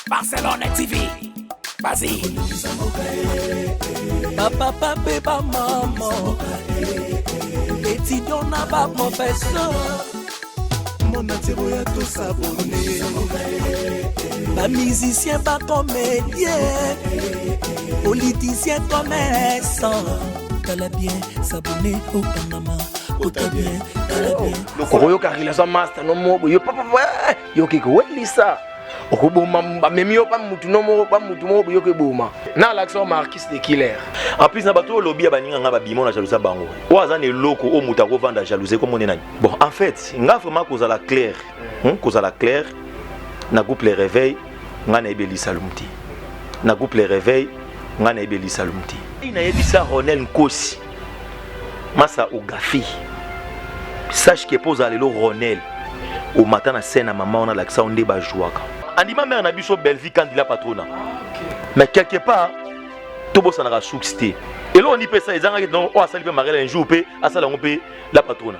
Barcelone TV. Vas-y. Bapapa mpe bamama, étudiant na baprofesseur, monde entier boya tosabone. Bamusicien, bacomédien, politicien, commerçant, tala bien, s'abonner, okangama, ota bien, tala bien. Okoyoka relation master no moko yo papa yoki kowelisa, okoboma bamemi yo pa mutu no moko, pa mutu moko boyoki eboma na alakisa Marquis de Killer. En plus, na bato oyo olobi ya baninga nga babima na jalousie bango, oyo aza na eloko oyo moto akovanda jalousie komone nani? Bon, en fait, nga vraiment kozala clair, Kozala clair, na groupe Le Réveil nga nayebi Elisalumu te. Na groupe Le Réveil nga nayebi Elisalumu te. Nayebisa Ronel Nkosi masa ogafi, sache que mpo ozala lelo Ronel, omata na scène na mama wana, alakisa yo nde bajouaka. Andima mare na biso Bellevie Kandila patrona, mais quelque part tobosanaka suksi te. Eloko ndi mpe esa ezangaki, donc oyo asali mpe Mariel un jour mpe asala yango mpe la patrona,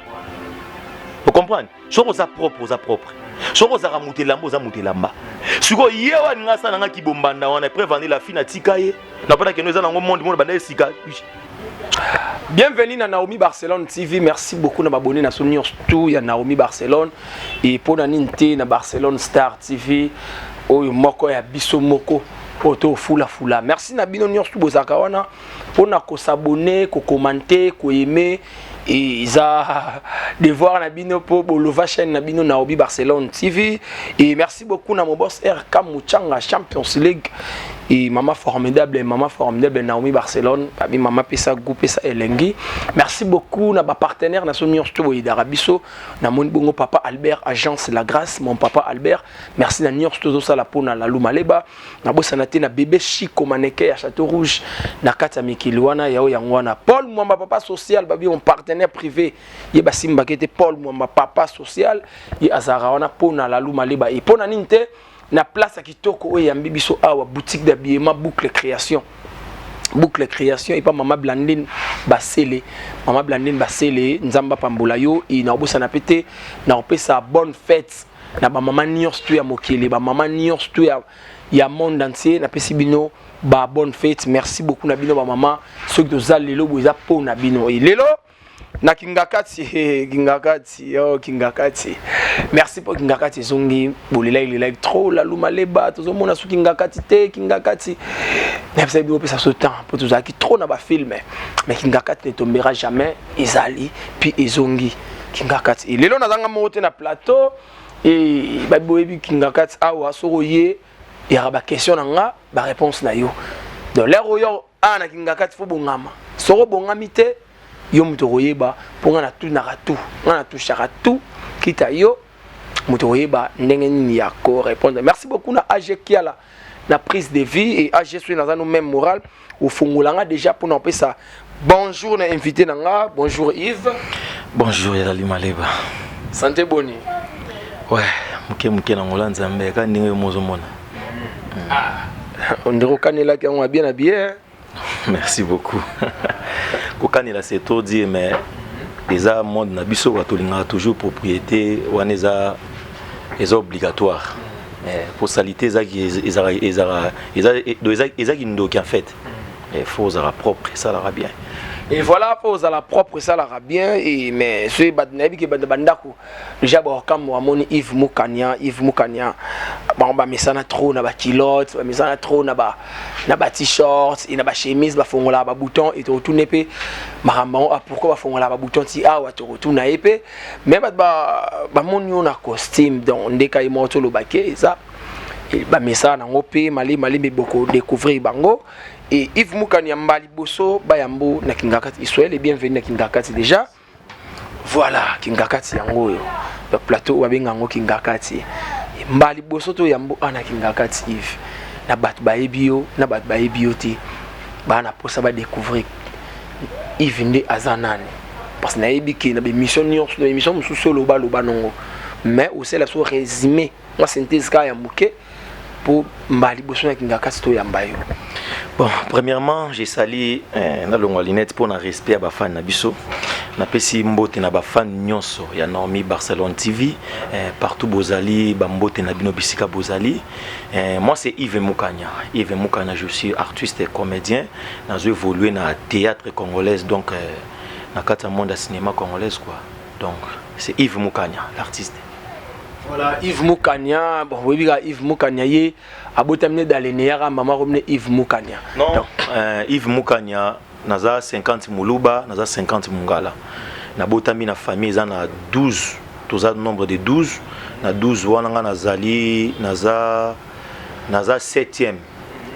ocomprendre? Soki oza propre, oza propre. Soki ozalaka moto elamba, oza moto elamba. Sikoyo ye oyo alinga asala nga kibombanda wana, preuve ande la fille natika ye napona kendo eza nango monde monde banda esika. Bienvenue na Naomi Barcelone TV. Merci beaucoup na abonné na son tout ya Naomi Barcelone et pour na ninte na Barcelone Star TV oyo moko ya biso moko oyo fula fula. Merci na bino nyonso tout bozaka wana pona ko s'abonner, ko commenter, ko aimer et eza devoir na bino po bolova chaîne na bino Naomi Barcelone TV. Et merci beaucoup na mon boss RK Muchanga Champions League et maman formidable, maman formidable Naomi Barcelone, babi maman pesa goût, pesa elengi. Merci beaucoup na ba partenaire na son nyonso to boyidaka biso na moni bongo papa Albert, agence La Grâce, mon papa Albert, merci na nyonso tozosala pona la Lumaleba. Nabosana te na bébé Chico Maneke ya Château Rouge na kati ya mikili wana ya oyo yango wana. Paul Mwamba papa social, babi mon partenaire privé, ye basimbaki te. Paul Mwamba papa social, ye azalaka wana pona la Lumaleba et pona nini te na place ya kitoko oyo eyambi biso awa, boutique d'habillement Boucle Création. Boucle Création epa mama Blandine Basele, mama Blandine Basele, Nzamba pambola yo. E na obosana pe te na opesa bonne fête na bamama nyonso tu ya mokili, bamama nyonso tu ya monde entier. Napesi bino ba bonne fête. Merci beaucoup na bino bamama. Soki toza lelo boye, eza mpo na bino. E lelo na Kingakati, Kingakati, oh Kingakati, merci mpo Kingakati ezongi. Bolelaki lelaki trop Laluma Leba, tozomona so Kingakati te. Kingakati nayebisaki bino opesa so temps mpo tozalaki trop na bafilm, mais Kingakati ne tombera jamais, ezali puis ezongi Kingakati. E lelo nazanga moko te na plateau e baboyebi Kingakati awa. Soki oye yaka baquestion na nga, baréponse na yo. Donc l'heure oyo awa na Kingakati, fo bongama. Soki obongami te, yo moto okoyeba, mpo nga natunaka tout, nga natushaka tout. Kita yo moto okoyeba ndenge nini ya korépondre. Merci beaucoup na AG Kiala na prise de vie et AG soki naza no même moral ofungolanga déjà mpona opesa bonjour na invité na nga. Bonjour Yves. Bonjour Yalali Maleba. Santé boni? Ouais, moke moke na ngola Nzambe, kaka ndenge yo mozomona. Ah, ondire okanelaki yango bien habillé. Merci beaucoup. Kokanela, c'est trop dire, mais eza monde na biso, bato olingaka toujours propriété wana, eza obligatoire. Po salité eza kindoki en fait. Faut ozala propre, esalaka bien. Et voilà, faut ozala propre, esalaka bien. Et mais soki bato nayebi ke bato bandako déjà baokambo bamoni Yves Mukania, Yves Mukania, bango bamesana trop na baculotte, bamesana trop na ba t-shirt e na bachemise, bafongolaka babouton. E tokotuna mpe makambo yango, pourquoi bafongolaka babouton ti awa, tokotuna ye mpe. Mais bato bamoni yo na costume, donc ndeka ye moko tolobake eza bamesana nango mpe malembe malembe bokodécouvrir bango. Et Yves Mukania, mbali boso bayambo na Kingakati, Israël est bienvenu na Kingakati déjà. Voilà Kingakati yango oyo, plateau oyo babenga yango Kingakati. Mbali boso to yambo ana Kingakati, Yves, na bato bayebi yo, na bato bayebi yo te, baa na mposa badécouvrir Yves nde aza nani, parce que nayebi ke na bémission nyonso, na bémission mosusu olobaloba nongo, mais osala so résumé mwa synthèse kaka ya moke mpo mbala liboso na Kingakati toyamba yo. Bon, premièrement, j'ai sali nalongwa lunette mpo na respect ya bafan na biso. Napesi mbote na bafan nyonso ya Naomi Barcelone TV, partout bozali, bambote na bino bisika bozali. Moi, c'est Yves Mukanya. Yves Mukanya, je suis artiste et comédien. Nazo évolué na théâtre congolaise, donc na kati ya monde ya cinéma congolaise, quoi. Donc c'est Yves Mukanya, l'artiste. Voilà, Yves Mukanya. Bon, oyebi kaka Yves Mukanya, ye abotami ne dalene yaka mama komi ne Yves Mukanya. Non, donc, Yves Mukanya, naza 50 Muluba, naza 50 Mungala. Nabotami na famille eza na 12, toza nombre de 12. Na 12 wana, nga nazali naza 7e,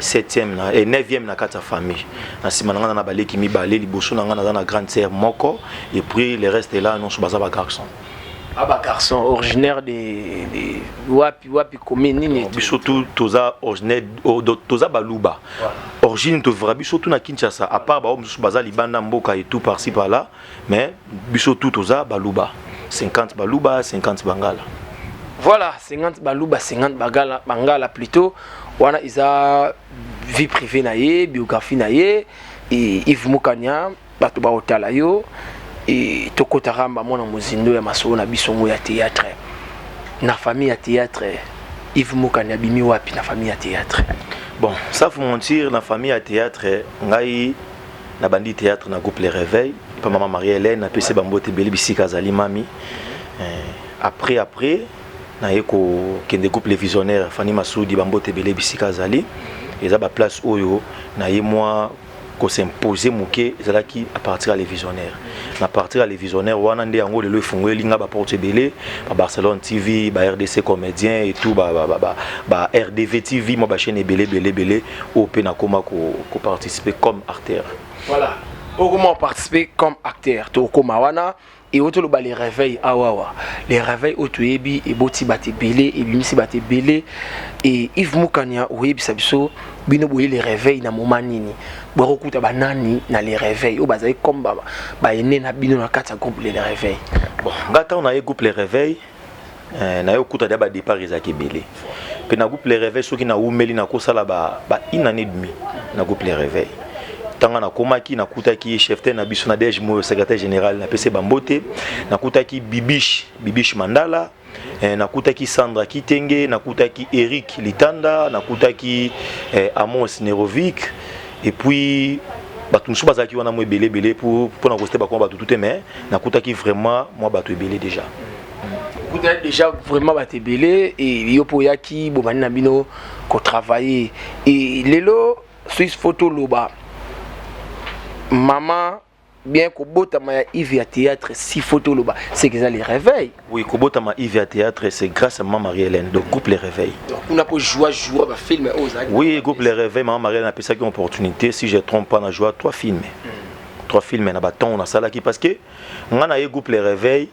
7e na et 9e na kati ya famille. Na nsima na nga na baleki mibale, liboso na nga naza na grande sœur moko, et puis le reste là nyonso baza bagarçon. Ah, ba garçon originaire de wapi, wapi, commune nini? Biso tu toza originaire, toza Baluba. Origine tovra biso tu na Kinshasa, à part bao mosusu baza libanda mboka et tout, par-ci par-là, mais biso tu toza Baluba, 50 Baluba, 50 Bangala. Voilà, 50 Baluba, 50 Bangala, Bangala plutôt. Wana eza vie privée na ye, biographie na ye. Et Yves Mukanya, bato baotala yo e, tokotaka mwana mozindo ya masolo na biso ngo ya théâtre. Na famille ya théâtre, Yves Mukanya abimi wapi na famille ya théâtre? Bon, sans vous mentir, na famille ya théâtre, ngai nabandi théâtre na groupe Les Réveils pa mama Marie Hélène. Napesi bambote ebele bisika azali mami. Après naye kokende groupe Les Visionnaires, Fani Masudi, bambote ebele bisika azali. Eza baplace oyo naye mwa kos'impose moke, ezalaki à partir ya Les Visionnaires. Na partir ya Les Visionnaires wana nde yango lelo efungweli nga baporte ebele, ba Barcelone TV, ba RDC Comédien et tout, ba RDV TV, mwa bachaîne ebele ebele ebele oyo mpe nakóma koparticiper comme acteur. Voilà, okoma participer comme acteur, tokóma wana. E toloba Les Réveils awawa, Les Réveils oyo toyebi, eboti bato ebele, ebimisi bato ebele. E Yves Mukanya, oyebisa biso, bino boye Les Réveils na moma nini? Bokokuta banani na Les Réveils oyo bazali comme baene na bino na kati ya groupe Les Réveils? Bon, nga ntango naye groupe Les Réveils, naye okuta dia badépart ezalaki ebele. Mpe na groupe Les Réveils, soki nawumeli, nakosala ba une année demi na groupe Les Réveils. Ntango nakomaki, nakutaki chef te na biso na Dege Moyo, secrétaire général, napesi bambote. Nakutaki Bibish, Bibish Mandala, nakutaki Sandra Kitenge, nakutaki Eric Litanda, nakutaki Amos Nerovic, et puis bato mosusu bazalaki wana mo ebele ebele. Mpona kosite bakoma bato tu te, mais nakutaki vraiment mwa bato ebele déjà. Okutaki déjà vraiment bato ebele. E yo mpo oyaki, bobandi na bino kotravailler. E lelo soki faut toloba mama bien, kobotama ya Yves ya théâtre, si faut toloba, c'est que eza Les Réveils. Oui, kobotama Yves ya théâtre, c'est grâce à maman Marie-Hélène, donc groupe Les Réveils. Donc kuna mpo joua bafilm oyo ozalaki? Oui, groupe Les Réveils, maman Marie-Hélène apesaki opportunité. Si je trompe pas, na joua trois films, trois films na baton nasalaki, parce que nga na ye groupe Les Réveils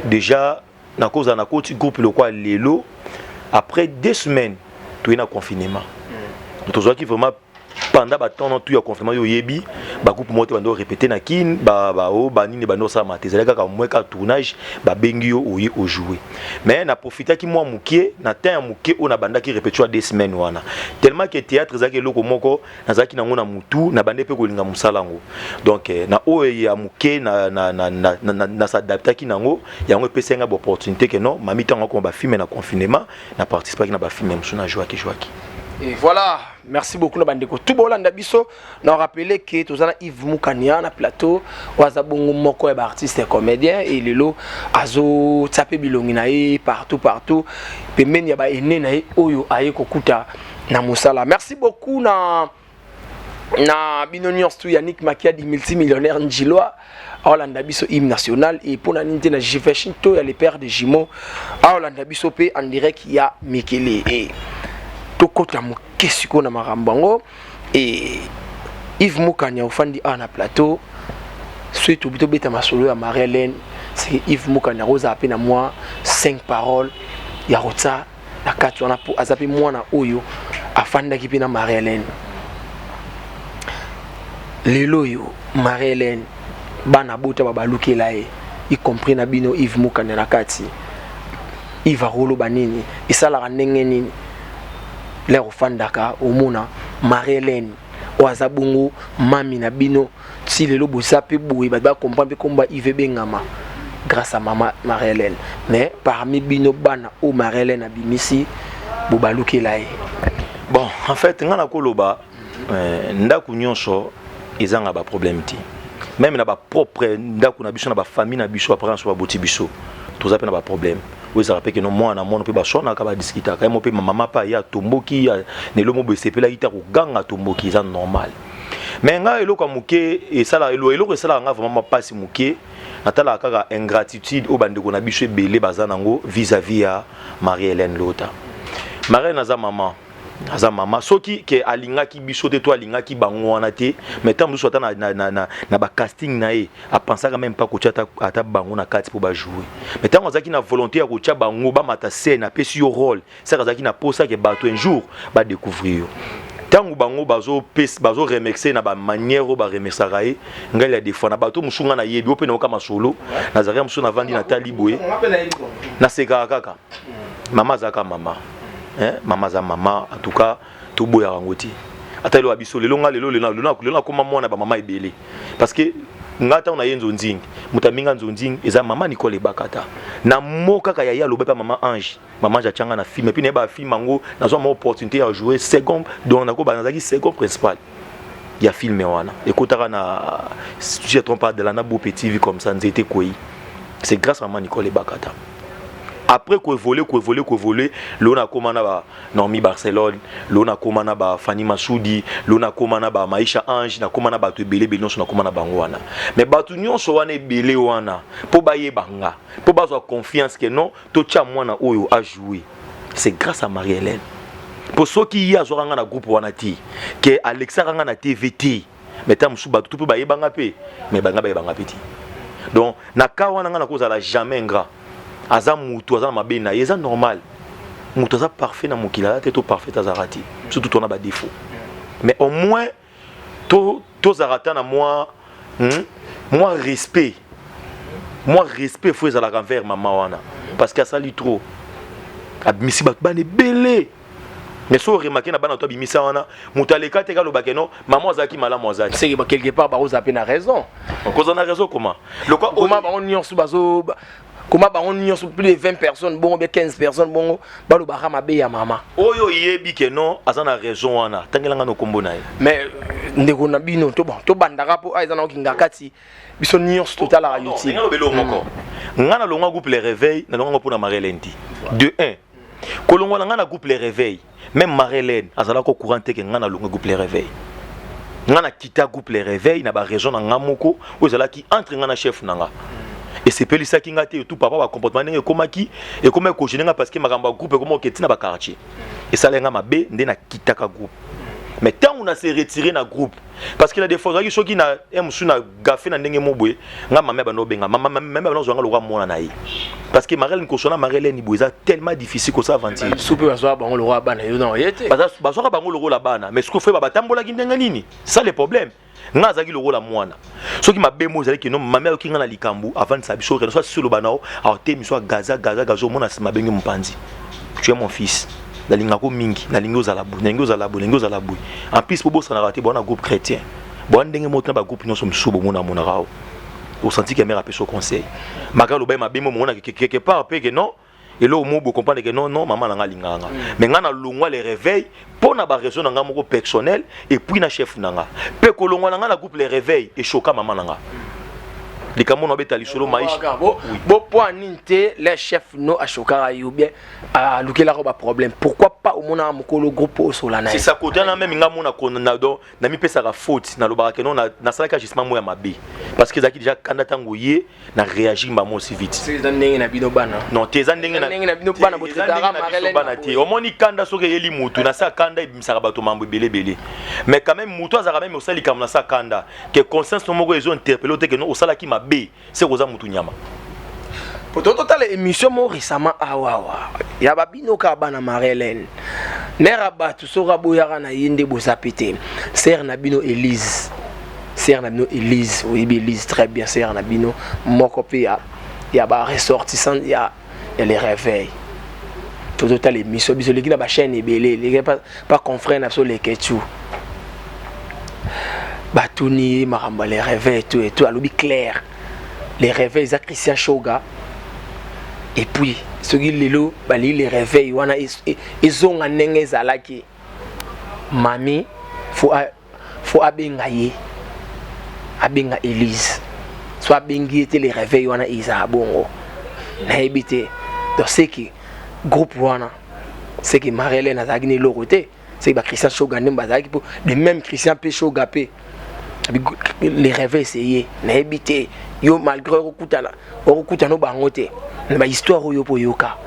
déjà, nakozala nakoti groupe lokwa lelo, après 2 semaines toye na confinement. Tozwaki vraiment pendant batemps tu ya confinement. Oyo oyebi, bagroupe moko te bando répété na Kine, bao banini bando osalama te, ezali kaka mwa kaka tournage, babengi yo, oye ojoue. Mais naprofitaki mwa mokie na temps ya moke oyo nabandaki répétition ya 2 semaines wana, tellement que théâtre ezalaki eloko moko nazalaki nango na mutu, nabandi mpe kolinga mosala yango. Donc na oyo ya moke nas'adaptaki nango, yango epesi nga baopportunité ke non, mami, ntango akoma bafilme na confinement, na participaki na bafilme mosusu, na jouaki jouaki. Et voilà, merci beaucoup na bandeko tout bolanda biso. Na rappeler que toza na Yves Mukania na plateau, oyo aza bongo moko ya baartiste comédien, e lelo azotia mpe bilongi na ye partout partout, pembeni ya baene na ye oyo aye kokuta na mosala. Merci beaucoup na bino nyonso tu. Yannick Makiadi, multimillionnaire njilwa, aolanda biso hymne national. E mpona nini te na Jiveshin to ya le père de Jimo, aolanda biso mpe en direct ya Mikele. E tokota moke sikoyo na makambo yango. E Yves Mukanya, ofandi awa na plateau, soki tobi tobeta masolo ya Marie Hélène, c'est Yves Mukanya akozala mpe na mwa 5 paroles ya kotia na kati wana, mpo aza mpe mwana oyo afandaki mpe na Marie Hélène. Lelo oyo Marie Hélène, bana bota babalukela ye, y compris na bino Yves Mukanya na kati. Yves akoloba nini? Esalaka ndenge nini lere ofandaka omona Marie Hélène? Oyo aza bongo mami na bino ti lelo boza mpe boye, bato bacomprendre mpe komba Yves Bengama grâce à mama Marie-Hélène. Mais parmi bino bana oyo Marie-Hélène abimisi, bobalukela ye. Bon, en fait, nga nakoloba ndako nyonso ezanga baproblème te. Même na bapropre ndako na biso, na bafamille na biso, baparents so baboti biso, toza mpe na baproblème oyo ezalaka mpe keno mwana mwana mpe baswanaka, badiskutaka ye mo mpe mama mpe aye atomboki na eloko mo esepelaki te, akoganga, atomboki, eza normal. Mais ngai, eloko ya moke esala, eloko esalaka nga vraiment mapasi moke, natalaka kaka ingratitude oyo bandeko na biso ebele baza nango vis-à-vis ya Marie-Hélène Lota. Marie-Hélène aza mama, aza mama. Soki ke alingaki biso te to alingaki bango wana te, mais ntango mosusu ata na bacasting na ye, apensaka même pas kotia ata bango na kati mpo bajoue. Mais ntango azalaki na volonté ya kotia bango bamata scène, apesi yo rôle, saka azalaki na posa ke bato un jour badécouvrir yo. Ntango bango bazoremercie na bamanière oyo baremerciaka ye, ngai ya des fois na bato mosusu ngai nayebi o mpe nayoka masolo, nazalaki mosusu, navandi, natali boye, nasekaka kaka. Mama azalaka mama, hein? Mama aza mama. En tout cas, toboyaka yango te. Ata eloko ya biso lelo, nga lelo lelo lelo nakóma mwana bamama ebele, parce que nga ntango naye nzonzingi, moto aminga nzonzingi eza mama Nicole Ebakata na mo kaka ya ye aloba mpe mama Ange. Mama Ange atianga na film, et puis nayeba film yango, nazwa ma opportunité ya jouer second. Donc nakoba nazalaki second principal ya film wana, ekotaka na, si je trompe pas, de la na Bope TV comme ça, nzete kwei. C'est grâce à mama Nicole Ebakata. Après koévolue, koévolue, koévolue, lelo nakóma na ba Naomi Barcelone, lelo nakóma na ba Fanny Masudi, lelo nakóma na ba Maisha Ange, nakóma na bato ebele ebele nyonso, nakóma na bango wana. Mais bato nyonso wana ebele wana, mpo bayeba nga, mpo bazwa confiance ke non, totya mwana oyo ajoue, c'est grâce à Marie-Hélène. Mpo soki ye azwaka nga na groupe wana te, ke alexaka nga na TV te, mais ta mosusu bato tu mpe bayebanga mpe, mais banga bayebanga mpe te. Donc na ka wana, nga nakozala jamais ingrat. Aza mutu, aza na mabe na ye, eza normal. Mutu aza parfait na mokili aza te, to parfait azalaka te, surtout tona badéfaut. Mais au moins tozalaka ata na mwa respect, mwa respect fo ezalaka envers mama wana, parce que asali trop, abimisi bato bana ebele. Mais so oremarquer na bana to abimisa wana, moto aleka te kalobake non, mama azalaki malamu, aza te. C'est que quelque part bakozala mpe na raison. Okozala na raison comment? Lokwa koma bango nyonso bazo koma, bango nyonso plus de 20 personnes bongo, bien 15 personnes bongo, balobaka mabe ya mama. Oyo oyebi ke non, aza na raison wana, tangelanga na kombo na ye. Mais ndeko na bino to, bon, tobandaka mpo eza na okinga kati, biso nyonso totalaka YouTube. Nga lobeli moko, nga nalongwa groupe Le Réveil, nalongwa ngo mpona Marie-Hélène te. De 1, kolongwa na nga na groupe Le Réveil, même Marie-Hélène azalaka au courant te ke nga nalongwa groupe Le Réveil. Nga nakita groupe Le Réveil na baraison na nga moko oyo ezalaki entre nga na chef na nga, esepelisaki nga te. Tout papa bacomportement ndenge ekomaki, ekomaki kogêner nga, parce que makambo ya groupe ekoma oketi na baquartier, esalaki nga mabe, nde nakitaka groupe. Mais ntango na se retire na groupe, parce que la des fois ozalaki soki na ye mosusu na gafe na ndenge mo boye, nga mama bando obenga mama bando ozwanga lokwa mwana na ye, parce que Marielle kosona Marielle boye eza tellement difficile kosa aventure. Su mpe bazwaka bango lokola bana, yo na oye te. Bazwaka bango lokola bana, mais soki ofoyeba batambolaki ndenge nini, ça le problème. Nga azalaki lokola mwana, soki mabe mo ezalaki no, mame ayoki nga na likambo, avandisa biso, okende so asisi oloba nao, aotemi so agaza gaza gaza, omona nsima abengi mopanzi: "Tu es mon fils, nalingako mingi, nalingi ozala boye, nalingi ozala boye, nalingi ozala boye." En plus, po bosanaka te, bwana groupe chrétien, bwana ndenge moko na bagroupe nyonso mosusu, bomona monaka awa, osenti ke mare apesi conseil maka, aloba ye mabe mo, momona quelque part mpe ke non, eloko mo bocomprendre ke non, non, mama na nga alingaka nga. Mais nga nalongwa Le Réveil mpo na baraison na nga moko personnel, et puis na chef na nga mpe. Kolongwa na nga na groupe Le Réveil echoka mama na nga, likambo na obeta lisolo maisha. Bo po nini te le chef no ashokaka yo, bien alukelaka baproblème? Pourquoi pas omonaka mokolo groupe osola na ye? C'est ça, côté na même nga mona na donc namipesaka faute, nalobaka ke non, nasalaki agissement moko ya mabe, parce que ezalaki déjà kanda. Ntango ye na réagir mbamo aussi vite. Eza ndenge na bino bana. Non te, eza ndenge na bino bana botraitaka Marlène bana te. Omoni kanda soki eyeli mutu na sa kanda, ebimisaka bato mambo ebele ebele. Mais quand même mutu azalaka même osala likambo na sa kanda, ke conscience no moko ezo interpelle te ke non, osalaki mabe, se koza mutu nyama. Po totala émission mo récemment awawa ya babino kaka bana Marlène, mare ya bato, soki aboyaka na ye nde boza pe te. Sere na bino Élise, sere na bino Élise, oyebi Élise très bien, sere na bino moko mpe ya baressortissant ya Le Réveil. Tozotala émission biso eleki na bachaîne ebele, eleki pa confrère na biso Leketu. Batuni ye makambo ya les réveils et tout et tout, alobi clair. Les réveils eza Christian Shoga. Et puis soki lelo balingi les réveils wana ezonga ndenge ezalaki, mami faut abenga ye, abenga Elise. So abengi ye te, les réveils wana ezala bongo. Nayebi te. Donc c'est que groupe wana, c'est que Marie-Hélène azalaki na eloko te, c'est que ba Christian Shoga nde bazalaki mpo de même Christian mpe Shoga mpe les réveils c'est ye. Nayebi te, yo malgré okokutana okokutana bango te na bahistoire oyo mpo oyoka,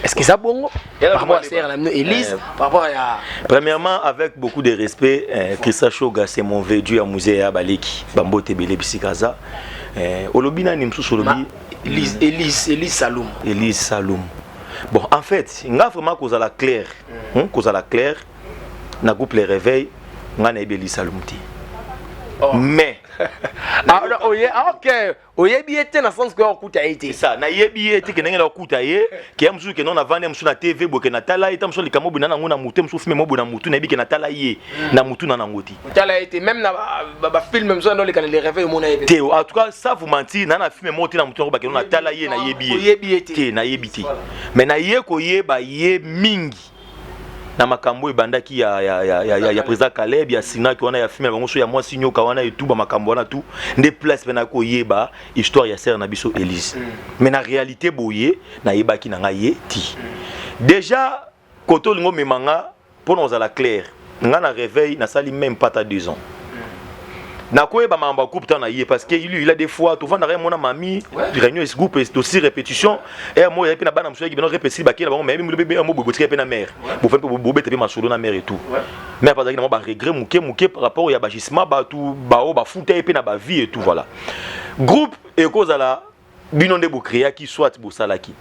est-ce que eza bongo par rapport à sœur na bino Elise, par rapport à Premièrement, avec beaucoup de respect, Christian Shoga, c'est mon védu ya musée ya baleki bambote ebele bisika aza. Olobi nani mosusu olobi? Elise, Elise, Elise Saloum. Elise Saloum. Bon, en fait, nga vraiment kozala clair, kozala clair, na groupe Les Réveils, nga nayebi Elise Saloum te. Oh. Mais Ah, non, oye, ah, ok, oyebi ye te na sens que okuta ye te? Ça, nayebi ye te ke ndenge nakokuta ye, ke ya mosusu ke non, navandi ya mosusu na TV boye, ke natala ye ta mosusu likambo boye na nango na mutu mosusu, film mo boye na mutu, nayebi ke natala ye na mutu na nango te. Otala ye te, même na bafilm mosusu andoleka na les réveils, omona ye? Te, en tout cas, sans vous mentir, na film moko te na mutu yango bakeno natala ye, nayebi ye. Oyebi ye te? Te, nayebi te. Mais naye koyeba ye mingi na makambo ebandaki ya président Caleb, ya Sinaki wana, ya film ya bango so ya mwasi nyoka wana, etuba makambo wana tu nde place mpe nakoyeba histoire ya sœur na biso Elise. Mais na réalité boye, nayebaki na ngai ye ti déjà kote olingi omema nga. Mpo na kozala clair, nga na réveil nasali même pas ta 2 ans. Nakoyeba makambo ya groupe ntango na ye, parce que il a des fois tovandaka ye mona mami réunion es groupe tosi répétition ere moko ezali mpe na bana mosusu yaki bino répétition bakei na bango, mais mo boye botikaki mpe na mare bofai mpe bobeta mpe masolo na mare et tout. Mare azalaki na mwa baregret moke moke par rapport ya bagissement bato bao bafuta ye mpe na bavie et tout. Voilà, groupe ekozala bino nde bocréaki, soit bosalaki.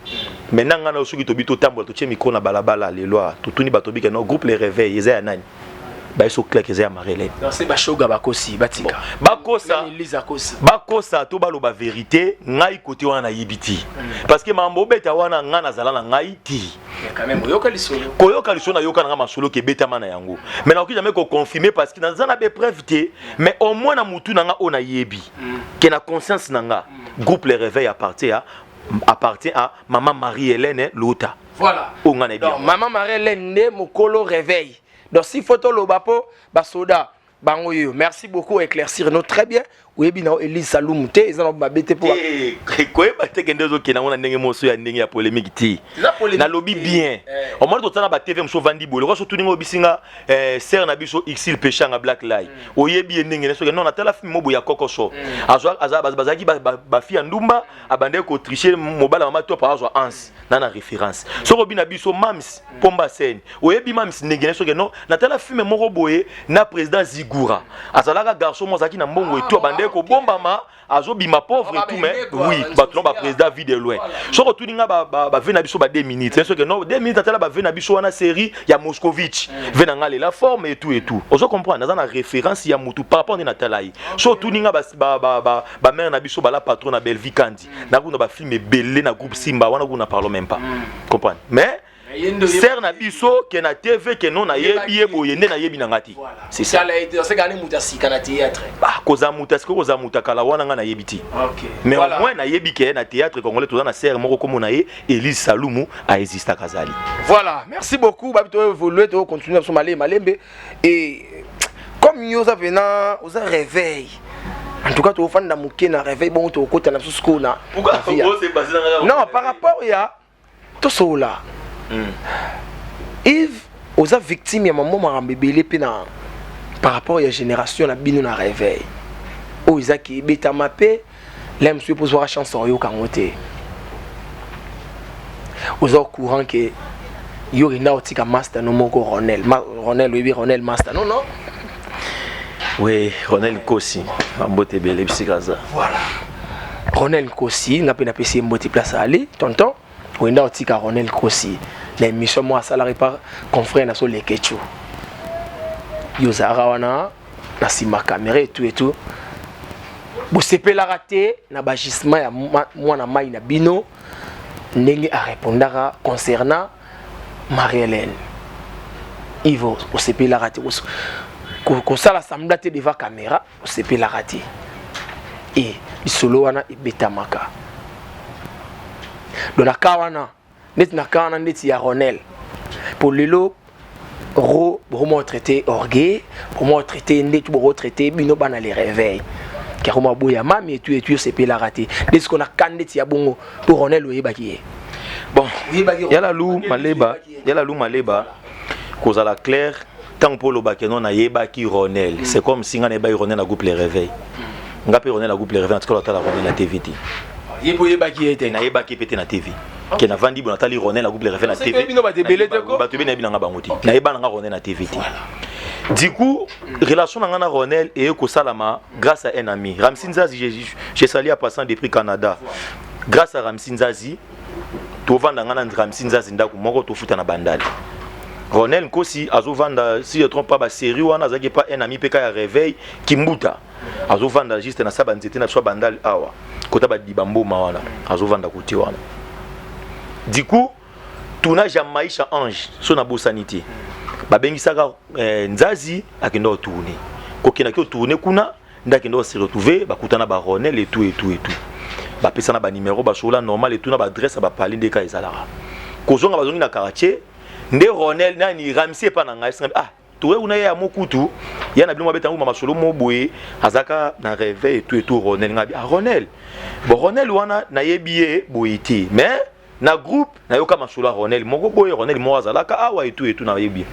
Maintenant ngai na soki tobi totambola, totie micro na balabala lelo, totuni bato bika no groupe Les Réveil eza ya nani, bayeso clair eza ya Marie-Hélène. Se bashoga bakosi, batika. Bakosa. Elise akosi. Bakosa to baloba vérité, ngai kote wana nayebi ti, parce que mambo obeta wana, ngai nazala na ngai ti. Quand même oyoka lisolo. Koyoka lisolo, nayoka nanga masolo ke ebetama na yango, mais nakoki jamais koconfirmer parce que naza na bapreuve te. Mais au moins na mutu na nga oyo nayebi ke na conscience na nga, groupe Les Réveil appartient à maman Marie-Hélène Lota. Voilà. Oyo ngai nayebi. Donc maman Marie-Hélène nde mokolo réveil. Donc s'il faut toloba mpo basoda bango oyo, merci beaucoup, éclaircir no très bien. Oyebi na Elise Salumu te, eza na mabe te mpo koyeba te kende ozokende yango na ndenge moso ya ndenge ya polémique te. Nalobi bien, omoni totala ba TV mosusu, ovandi boye lokola soki ndenge obisinga sœur na biso Xil Peshanga Black Lie, oyebi ye ndenge soki non, natala film mo boye ya kokoso, bazalaki bafille ya ndumba, abandaki kotricher mobala mama to azwa anse na référence. Soki obi na biso mams pomba scène, oyebi mams ndenge ne soki non, natala film moko boye na président Zigura, azalaka garçon mo azalaki na mbongo etu, abandaki kobombama, azobima pauvre et tout. Mais oui, bato no baprésident vie de loin. Soki otuni nga bave na biso ba 2 minutes, soki no 2 minutes, atala bave na biso wana série ya Moscovitch, ve na nga lela forme et tout et tout, ozo comprendre, naza na référence ya mutu par rapport nde natala ye. So otuni nga bamare na biso bala patron na Bellevie Kandi, nakuna bafilm ebele na groupe Simba wana kuna, parlons même pas, comprendre. Mais sœur na biso ke na TV ke non, nayebi ye boye nde nayebi na nga te, c'est ça. Moto asika na théâtre. Kozala moto asika, kozala moto akala wana, nga nayebi te. Mais au moins nayebi ke na théâtre congolais toza na sœur moko komona ye Elise Salumu, aexistaka, azali. Voilà, merci beaucoup. Babi to évoluer, to continuer biso malembe malembe. Et comme yo oza vena oza réveil, en tout cas tofanda moke na réveil bongo, tokota na biso sikoyo na non, par rapport ya tosola. Yves, oza victime ya mamo makambo ebele mpe na par rapport ya génération na bino na réveil oyo ezaki ebetama mpe la mosusu mpo ozwaka chance oyoka yango te. Oza au courant ke yo okenda kotika master no moko Ronel. Ronel, oyebi Ronel master non non? Oui, Ronel Nkosi, bambote ebele bisika aza. Voilà, Ronel Nkosi, nga mpe napesi ye mbote place ali. Tonton, oyenda kotika Ronel Nkosi na émission moko asalaki par confrère na so Lekechu, yo ozalaka wana na nsima caméra etu etu, bosepelaka te na bagissement ya mwana mai na bino ndenge arépondaka concernant Marie-Hélène. Yves, osepelaka te. Kosala semblant te devant caméra, osepelaka te. E lisolo wana ebetamaka. Donc na cas wana, neti na cas wana neti ya Ronel. Pour lelo ro bokoma traité orgueil, bokoma traité ndeti boko traité bino bana les réveils. Kakoma boya mami etu etu osepelaka te. Ndeti ko na cas ndeti ya bongo pour Ronel oyebaki ye. Bon, yala lu maleba, yala lu maleba kozala clair ntango mpo olobaki no nayebaki Ronel, c'est comme si nga nayebaki Ronel na groupe Les Réveils. Nga mpe Ronel na groupe Les Réveils, natikala otala Ronel na TV te. Ye mpo oyebaki ye te. Nayebaki ye mpe te na TV. Ke navandi bo natali Ronel na groupe Les Réveils na TV. Bino bato ebele te ko? Bato ebele nayebi nanga bango te. Nayeba nanga Ronel na TV te. Du coup, relation na nga na Ronel eye kosalama grâce à un ami, Ramsi Nzazi, je salue en passant depuis Canada. Grâce à Ramsi Nzazi, tovanda nga na Ramsi Nzazi ndako moko, tofuta na Bandali. Ronel Nkosi azovanda, si je trompe pas, basérie wana azalaki pa un ami mpe ka ya réveil Kimbuta, azovanda juste na sa banzete na biso ya Bandali awa, kota badiba mboma wana, azovanda kote wana. Du coup, tournage ya Maisha Ange, so nabosani te, babengisaka Nzazi, akenda otourne. Kokendaki otourne kuna nde akenda ose retrouve, bakutana baronel et tout et tout et tout, bapesana banimero, basola normal et tout na baadresse ya bapali. Nde ka ezalaka kozonga, bazongi na quartier nde Ronel nani Ramsi epa na ngai ah toye kuna ye ya mokutu ya na bino mabeta yango masolo mo boye, azalaka na réveil et tout et tout. Ronel ngai ah Ronel, bon, Ronel wana nayebi ye boye te, mais na groupe nayoka masolo ya Ronel moko boye, Ronel moko azalaka awa et tout et tout, nayebi.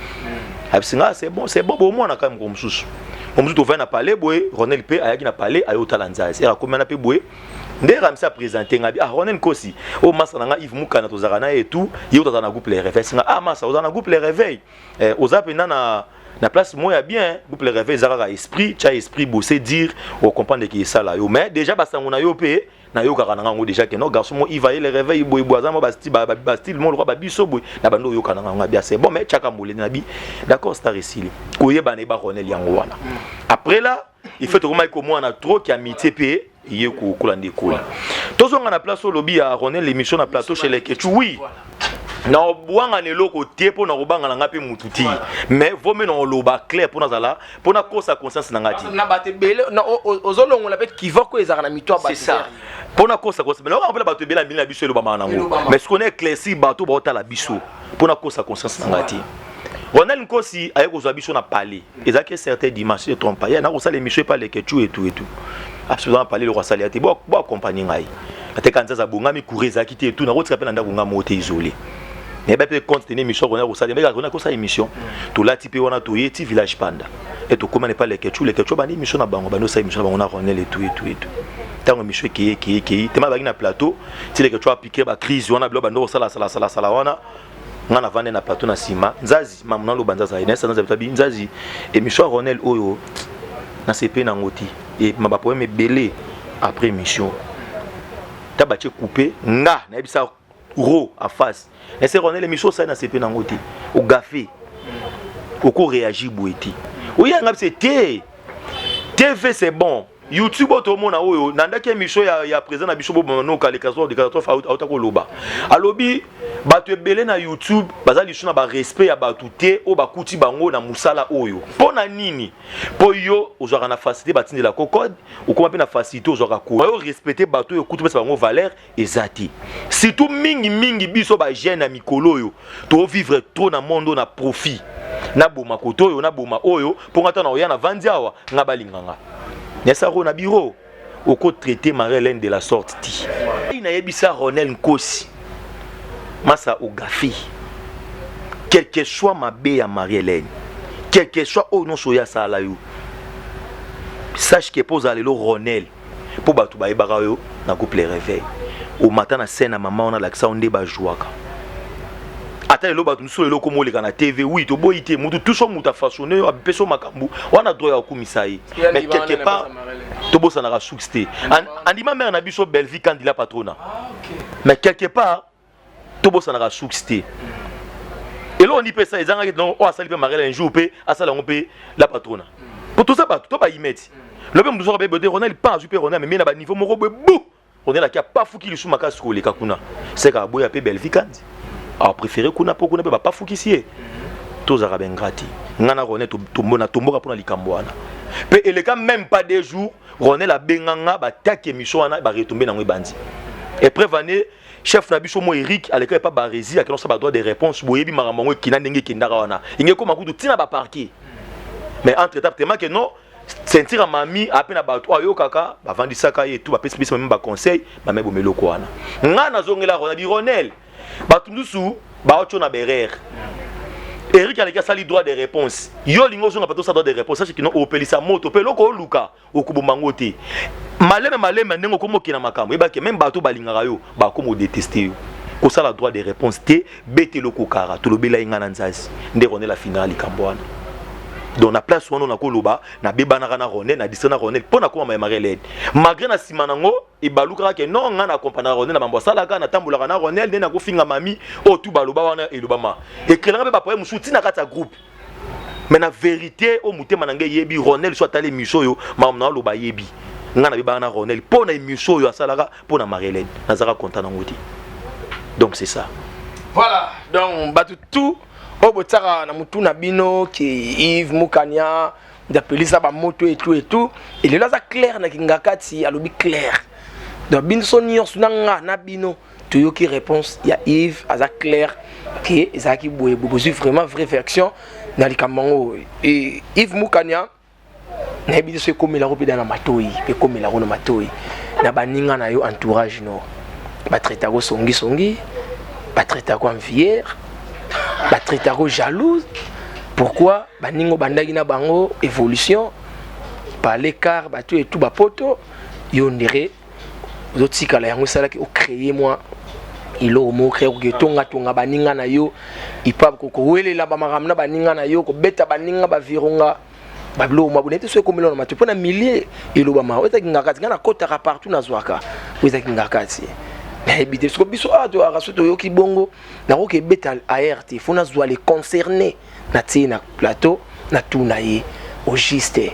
Ayebisi nga c'est bon, c'est bon, bomwana kaka mokolo mosusu, mosusu tovandi na palais boye, Ronel mpe ayaki na palais, aye otala Nzazi ere akomi wana mpe boye nde Ramsi aprésente nga bi ah Ronel Nkosi oyo masa na nga Yves Mukana, tozalaka na ye et tout, ye oyo tozala na groupe Les Réveil. Singa ah masa ozala na groupe Les Réveil, oza mpenza na place moko ya bien. Groupe Les Réveil eza kaka esprit, tia esprit bose dire ocomprendre ke esala yo, mais déjà basango na yo mpe nayokaka na ngango déjà ke no garçon mo Yves aye le réveil boye boye, aza mo bastyle mo lokwa babiso boye na bando oyoka na ngango abia c'est bon, mais tiaka molende na bi d'accord. Star esili koyeba na yeba Ronel yango wana. Après là, il faut tokomaki komwana trop ki amitié mpe ye kokola nde ekola. Tozonga na place olobi ya Ronel, l'émission na plateau chez Lekechu. Oui, na obwanga na eloko te mpo na kobanga na nga mpe mutu te, mais vomi na oloba clair mpo nazala mpo nakosa conscience na nga te. Na bato ebele ozolongola mpe kivoko ezalaka na mito ya bato. C'est ça, mpo nakosa conscience, mais naoka mpona bato ebele ya mili na biso elobamaka nango, mais soki on éclaircir bato baotala biso, mpo nakosa conscience na nga te. Ronel Nkosi aye kozwa biso na palais, ezalaki certain dimanche, je trompe pas, ye nakosala émission epa Lekechu et tout et tout, absolument palais eloko asali ya te, bo accompagne ngai ateka nzaza abongami courant ezalaki te et tout, nakotika mpe na ndako nga moko te isolé, nayeba mpe compte tene émission kona kosala mbeka kona kosala émission. Tolati mpe wana, toye ti village Panda e tokóma na epa Lekechu. Lekechu bandi émission na bango, bandi osala émission na bango na Ronel et tout et tout et tout. Ntango émission ekei ekei ekei tema bangi na plateau ti Lekechu apike bacrise wana, bilo bandi kosala sala sala sala wana, nga navandi na plateau na nsima Nzazi mamu naloba Nzazi aye nayesa Nzazi abi Nzazi émission ya Ronel oyo nasepe nango te e ma baproblème ebele. Après émission ta batie coupe, nga nayebisa ro en face ese Ronel émission osali nasepe nango te, ogafe oko réagir boye te, oyanga bise te. TV c'est bon, YouTube oyo tomona oyo nandaki émission ya président na biso bobamanoka le catastrophe de catastrophe auta koloba, alobi bato ebele na YouTube baza lisu na barespect ya bato te oyo bakuti bango na mosala oyo. Mpo na nini? Mpo yo ozwaka na facilité batindelako code, okóma mpe na facilité ozwaka ko oyo respecte bato oyo okuti, opesa bango valeur eza te. Surtout mingimingi biso bajeune ya mikolo oyo tovivre trop na monde oyo na profit, naboma kote oyo, naboma oyo mpo nga ntango oya navandi awa nga balinganga nyasako na bureau okotraite Marie Hélène de la sorte ti nayebisa Ronel Nkosi masa ogafi, quel que soit mabe ya Marie Hélène, quel que soit oyo nyonso oyo asala yo, sache ke mpo ozala lelo Ronel mpo bato bayebaka yo na groupe Le Réveil, omata na scène ya mama wana, alakisa yo nde bajouaka. Ata lelo bato mosusu lelo okoma oleka na TV, oui, toboyi te, motu tuso moto afaçonne yo, apesi yo makambo wana, droit ya kokumisa ye, mais quelque part tobosanaka suks te. Andima mare na biso Bellevie Kandila patrona, mais quelque part tobosanaka suks te. Eloko ndi mpe esa ezangaki oyo asali mpe Mariel un jour mpe asala yango mpe la patrona, po toza bato to bayimeti lobe motu soka bebe te. Ronel pan azwi mpe Ronel amemi na baniveau moko boye bu Ronel aki apafuki lisu makasi koleka kuna, seka aboya mpe Bellevie Kandi apréféré kuna mpo kuna mpe bapafukisi ye. Tozalaka baingrats te. Ngai na Ronel natomboka mpona likambo wana mpe eleka même pas 2 jours, Ronel abenga nga, bataki émission wana, baretombe nango ebandi. Et preuve ane, chef na biso mo Eric aleka epa Baresi, akenda osala badroit de réponse. Boyebi makambo yango ekenda ndenge ekendaka wana, inge ekóma kutu ntina baparquet. Mais entre temps, tellement que non, ceinture ya mami ape na bato oyo ayokaka, bavandisaka ye tu, bapesi biso mame baconseil, mame bomeli eloko wana. Ngai nazongela Ronel, bi Ronel, bato mosusu baotio na berere. Eric aleki asali droit de réponse, yo olingi ozonga pato osala droit de réponse, sache kino opelisa moto mpe eloko oluka okoboma yango te. Maleme maleme, ndenge okoma okenda makambo, yebake même bato balingaka yo bakoma odétester yo. Kosala droit de réponse te, bete eloko kara tolobela ye. Ngai na nzazi nde Ronel afingaka likambo wana. Donc na place wana nakoloba nabebanaka na Ronel, na distrait na Ronel mpo nakoma ya Marie-Hélène, malgré na nsima nango ebalukaka ke non, ngai nakompanaka Ronel na mambo asalaka, natambolaka na Ronel nde nakofinga mami oyo tu baloba wana elobama, ekelanga mpe baproblème mosusu ntina kati ya groupe. Mais na vérité oyo motema na ngai eyebi, Ronel so atali émission oyo, makambo na aloba ayebi, ngai nabebaka na Ronel mpo na émission oyo asalaka mpo na Marie-Hélène, nazalaka content nango te. Donc c'est ça. Voilà, donc bato tout oyo botiaka na motu na bino ke Yves Mukania apelisa bamoto etu etu, elelo aza clair na kinga kati, alobi clair. Donc biso nyonso na nga na bino toyoki réponse ya Yves, aza clair ke ezalaki boye boye. Bozwi vraiment vraie version na likambo yango. E Yves Mukania, nayebi te so ekomelako mpe da na matoi, mpe ekomelako na matoi na baninga na yo, entourage no batraitako songisongi, batraitako envier, batraitako jalouse. Pourquoi baninga obandaki na bango évolution par l'écart, bato etu bapoto, yo ndere ozotikala? Yango esalaki ocréer mwa eloko moko créer koke tongatonga baninga na yo, ipa kowelela bamakambo na baninga na yo, kobeta baninga bavironga babiloko mwa boye te. So ekomela na matoi mpo na milie elobama oyo ezalaki ngakati, ngai nakotaka partout, nazwaka oyo ezalaki ngakati, nayebi te. Soko biso awa toyaka, so toyoki bongo, nakoki ebeta air te, fo nazwa les concernés, natie na plateau, natuna ye au juste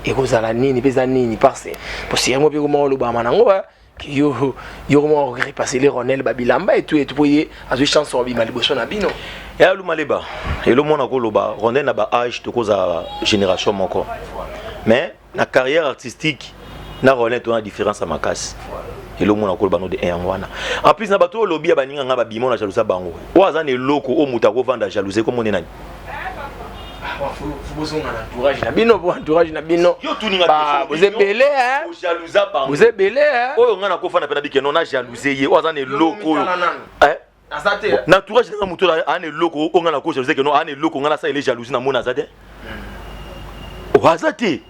ekozala nini mpe eza nini, parce que yango mpe koma olobama nango yo yo koma repasser le Ronel babilamba etu etu mpo ye azwi chance obima liboso na bino. Ya Lumaleba, elomona koloba Ronel na baage tokozala génération moko, mais na carrière artistique na Ronel tona différence ya makasi. Elomona koloba no de yango wana. En plus, na bato oyo olobi ya baninga nga babima na jalousie bango, oyo aza na eloko oyo moto akovanda jalousie komone nani? Bozonga na entourage na bino, po entourage na bino Yo tuninga. Boza ebele. Ojalousa bango. Boza ebele. Oyo nga nakofanda mpe nabike no na jalousie ye, oyo aza na eloko oyo Aza te. Na entourage nanga, moto oyo aa na eloko oyo nga nako jalousie ke no aa na eloko nga nasala jalousie, namoni aza te, oyo aza te.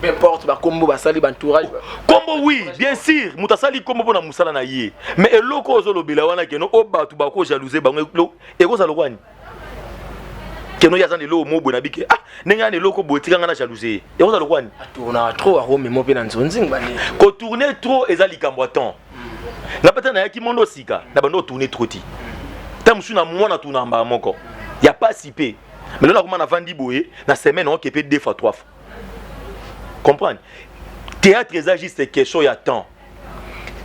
Peu importe bakombo basali baentourage. Kombo, oui, bien sûr, moto asali kombo mpo na mosala na ye, mais eloko oyo ozolobela wana keno oyo bato bakojalousie bango, ekozala lokwani keno ye aza na eloko mo boye na bike, ah, ndenge aya na eloko boye, tika nga na jalousie ye, ekozala lokwani? Atournaka trop, akomema mpe na nzonzingi bani. Kotourner trop eza likambo ya temps. Nga mpe te nayaki mondo sika na bando otourner trop ti ta mosusu na mwana tourna mbala moko ya pasi mpe. Mais lelo nakoma navandi boye, na semaine oke mpe deux fois, trois fois. Comprendre, théâtre eza juste question ya temps.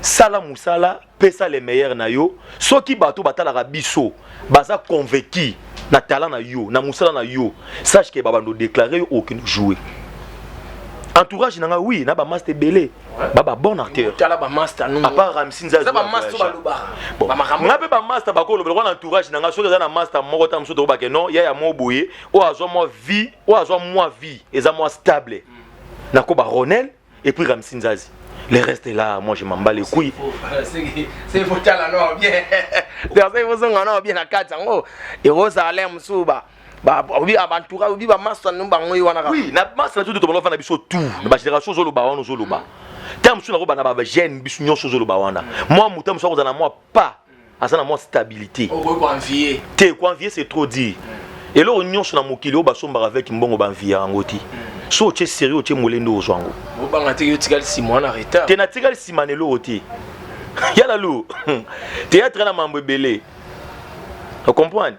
Sala mosala, pesa le meilleur na yo. Soki bato batalaka biso baza convaincu na talent na yo, na mosala na yo, sache ke babando déclarer yo, okende jouer. Entourage na nga, oui, na bamaster ebele, ba bon acteur. Tala bamaster. À part Ramsi Nzazi. Eza bamaster balobaka bamakambo. Nga mpe bamaster bakolobela wana. Entourage na nga, soki eza na master moko ta mosusu, tokobake non, ya mo boye, oyo azwa mwa vie, oyo azwa mwa vie eza mwa stable, nakoba Ronel et puis Ramsi Nzazi. Le reste là, moi je m'en bats les couilles. C'est faut tala no bien, c'est faut zonga no bien na kati yango, ekozala mosusu ba obi abantuka, obi bamaster no bango ye wana kaka. Oui, na master na tout, tobanda na biso tout na bagénération ozoloba wana, ozoloba ta mosusu nakoba na bagene biso nyonso ozoloba wana. Mwa moto mosusu akozala na mwa pas, aza na mwa stabilité. Okoki koenvier. Te, koenvier c'est trop dire. Eloko nyonso na mokili oyo basombaka avec mbongo, baenvier yango te. So otie sérieux, otie molende, ozwa yango. Obanga te, yo tikali nsima wana, retard. Te, natikali nsima na eloko te. Yala lu théâtre na mambo ebele, ocomprendre.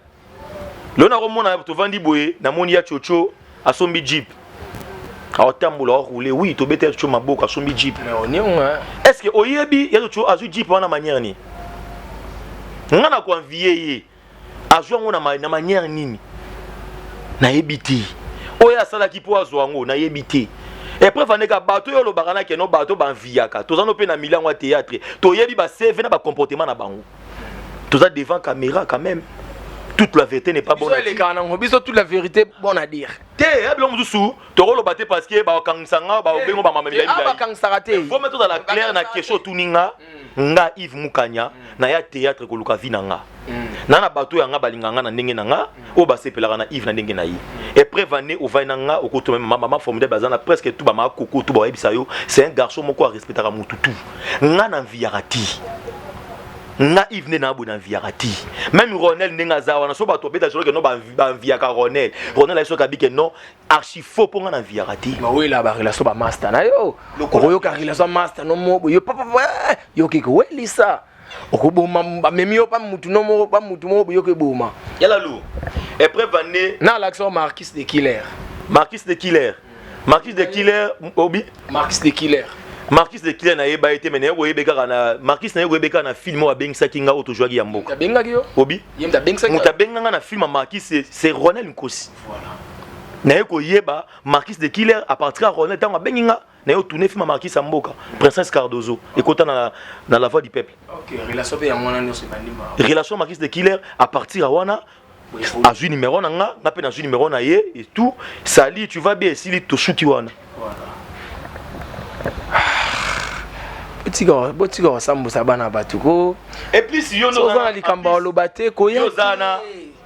Lelo nakomona tovandi boye, namoni ya Chocho asombi jeep, aotambola, aroule. Oui, tobeta ya Chocho maboko, asombi jeep. Mais onionga. Est ce que oyebi ya Chocho azwi jeep wana manière nini? Nga na koenvier ye, azwi yango na manière nini? Nayebi te oyo asalaki mpo azwa yango, nayebi te. Epreuve andeka bato oyo olobaka na keno, bato banviyaka, toza no mpe na miliango ya théâtre, toyebi bacv na bacomportement na bango. Toza devant caméra quand même, toute la vérité n'est pas bonne. Elekaka nango biso, toute la vérité bonne à dire. Te, ya biloko mosusu tokoloba te parce que bakangisa nga, baobengo bamama milai. Bakangisaka te. Faut tozala clair na question otuni nga. Nga Yves Mukanya, naya théâtre koluka vie na nga. Na bato ya nga balinga nga na ndenge na nga, oyo basepelaka na Yves na ndenge na ye. Epreuve ane ovai na nga, okotoma mama formidable, aza na presque tout, bamama koko tout bayebisa yo, c'est un garçon moko arespectaka motu tout. Nga na nviyaka ti nga Yves nde na boye, na nviyaka ti même Ronel ndenge aza wana. So bato babeta solo ke no banviyaka Ronel, Ronel aye soki abike non, archi faux, mpo nga na nviyaka te. Bawela barelation bamaster na yo, okoyoka relation master no mo boye, yo papa yoki kowelisa, okoboma, bamemi yo pa mutu no moko, pa mutu moko boye, yoki eboma. Yala lu épreuve ane. Na alakisa Marquis de Killer. Marquis de Killer, Marquis de Killer obi. Marquis de Killer. Marquis de Killer, nayeba ye te, me naye koyebe kaka na Marquis, naye koyebe kaka na film oyo abengisaki nga, oyo tozwaki ya mboka. Abengaki yo? Obi. Ye moto abengisaki? Moto abenga nga na film ya Marquis, c'est Ronel Nkosi. Naye koyeba Marquis de Killer à partir ya Ronel, ntango abengi nga, naye otourne film ya Marquis ya mboka, Princesse Cardozo, ekota na La Voix du Peuple. Ok, relation mpe yango wana nyonso ebandi. Relation Marquis de Killer, à partir ya wana azwi numéro na nga, nga mpe nazwi numéro na ye et tout. Sali, tu vas bien, esili, tosuki wana. Botika kosambusa bana bato ko. Et puis yo oza na likambo ya oloba te, koya. Oza na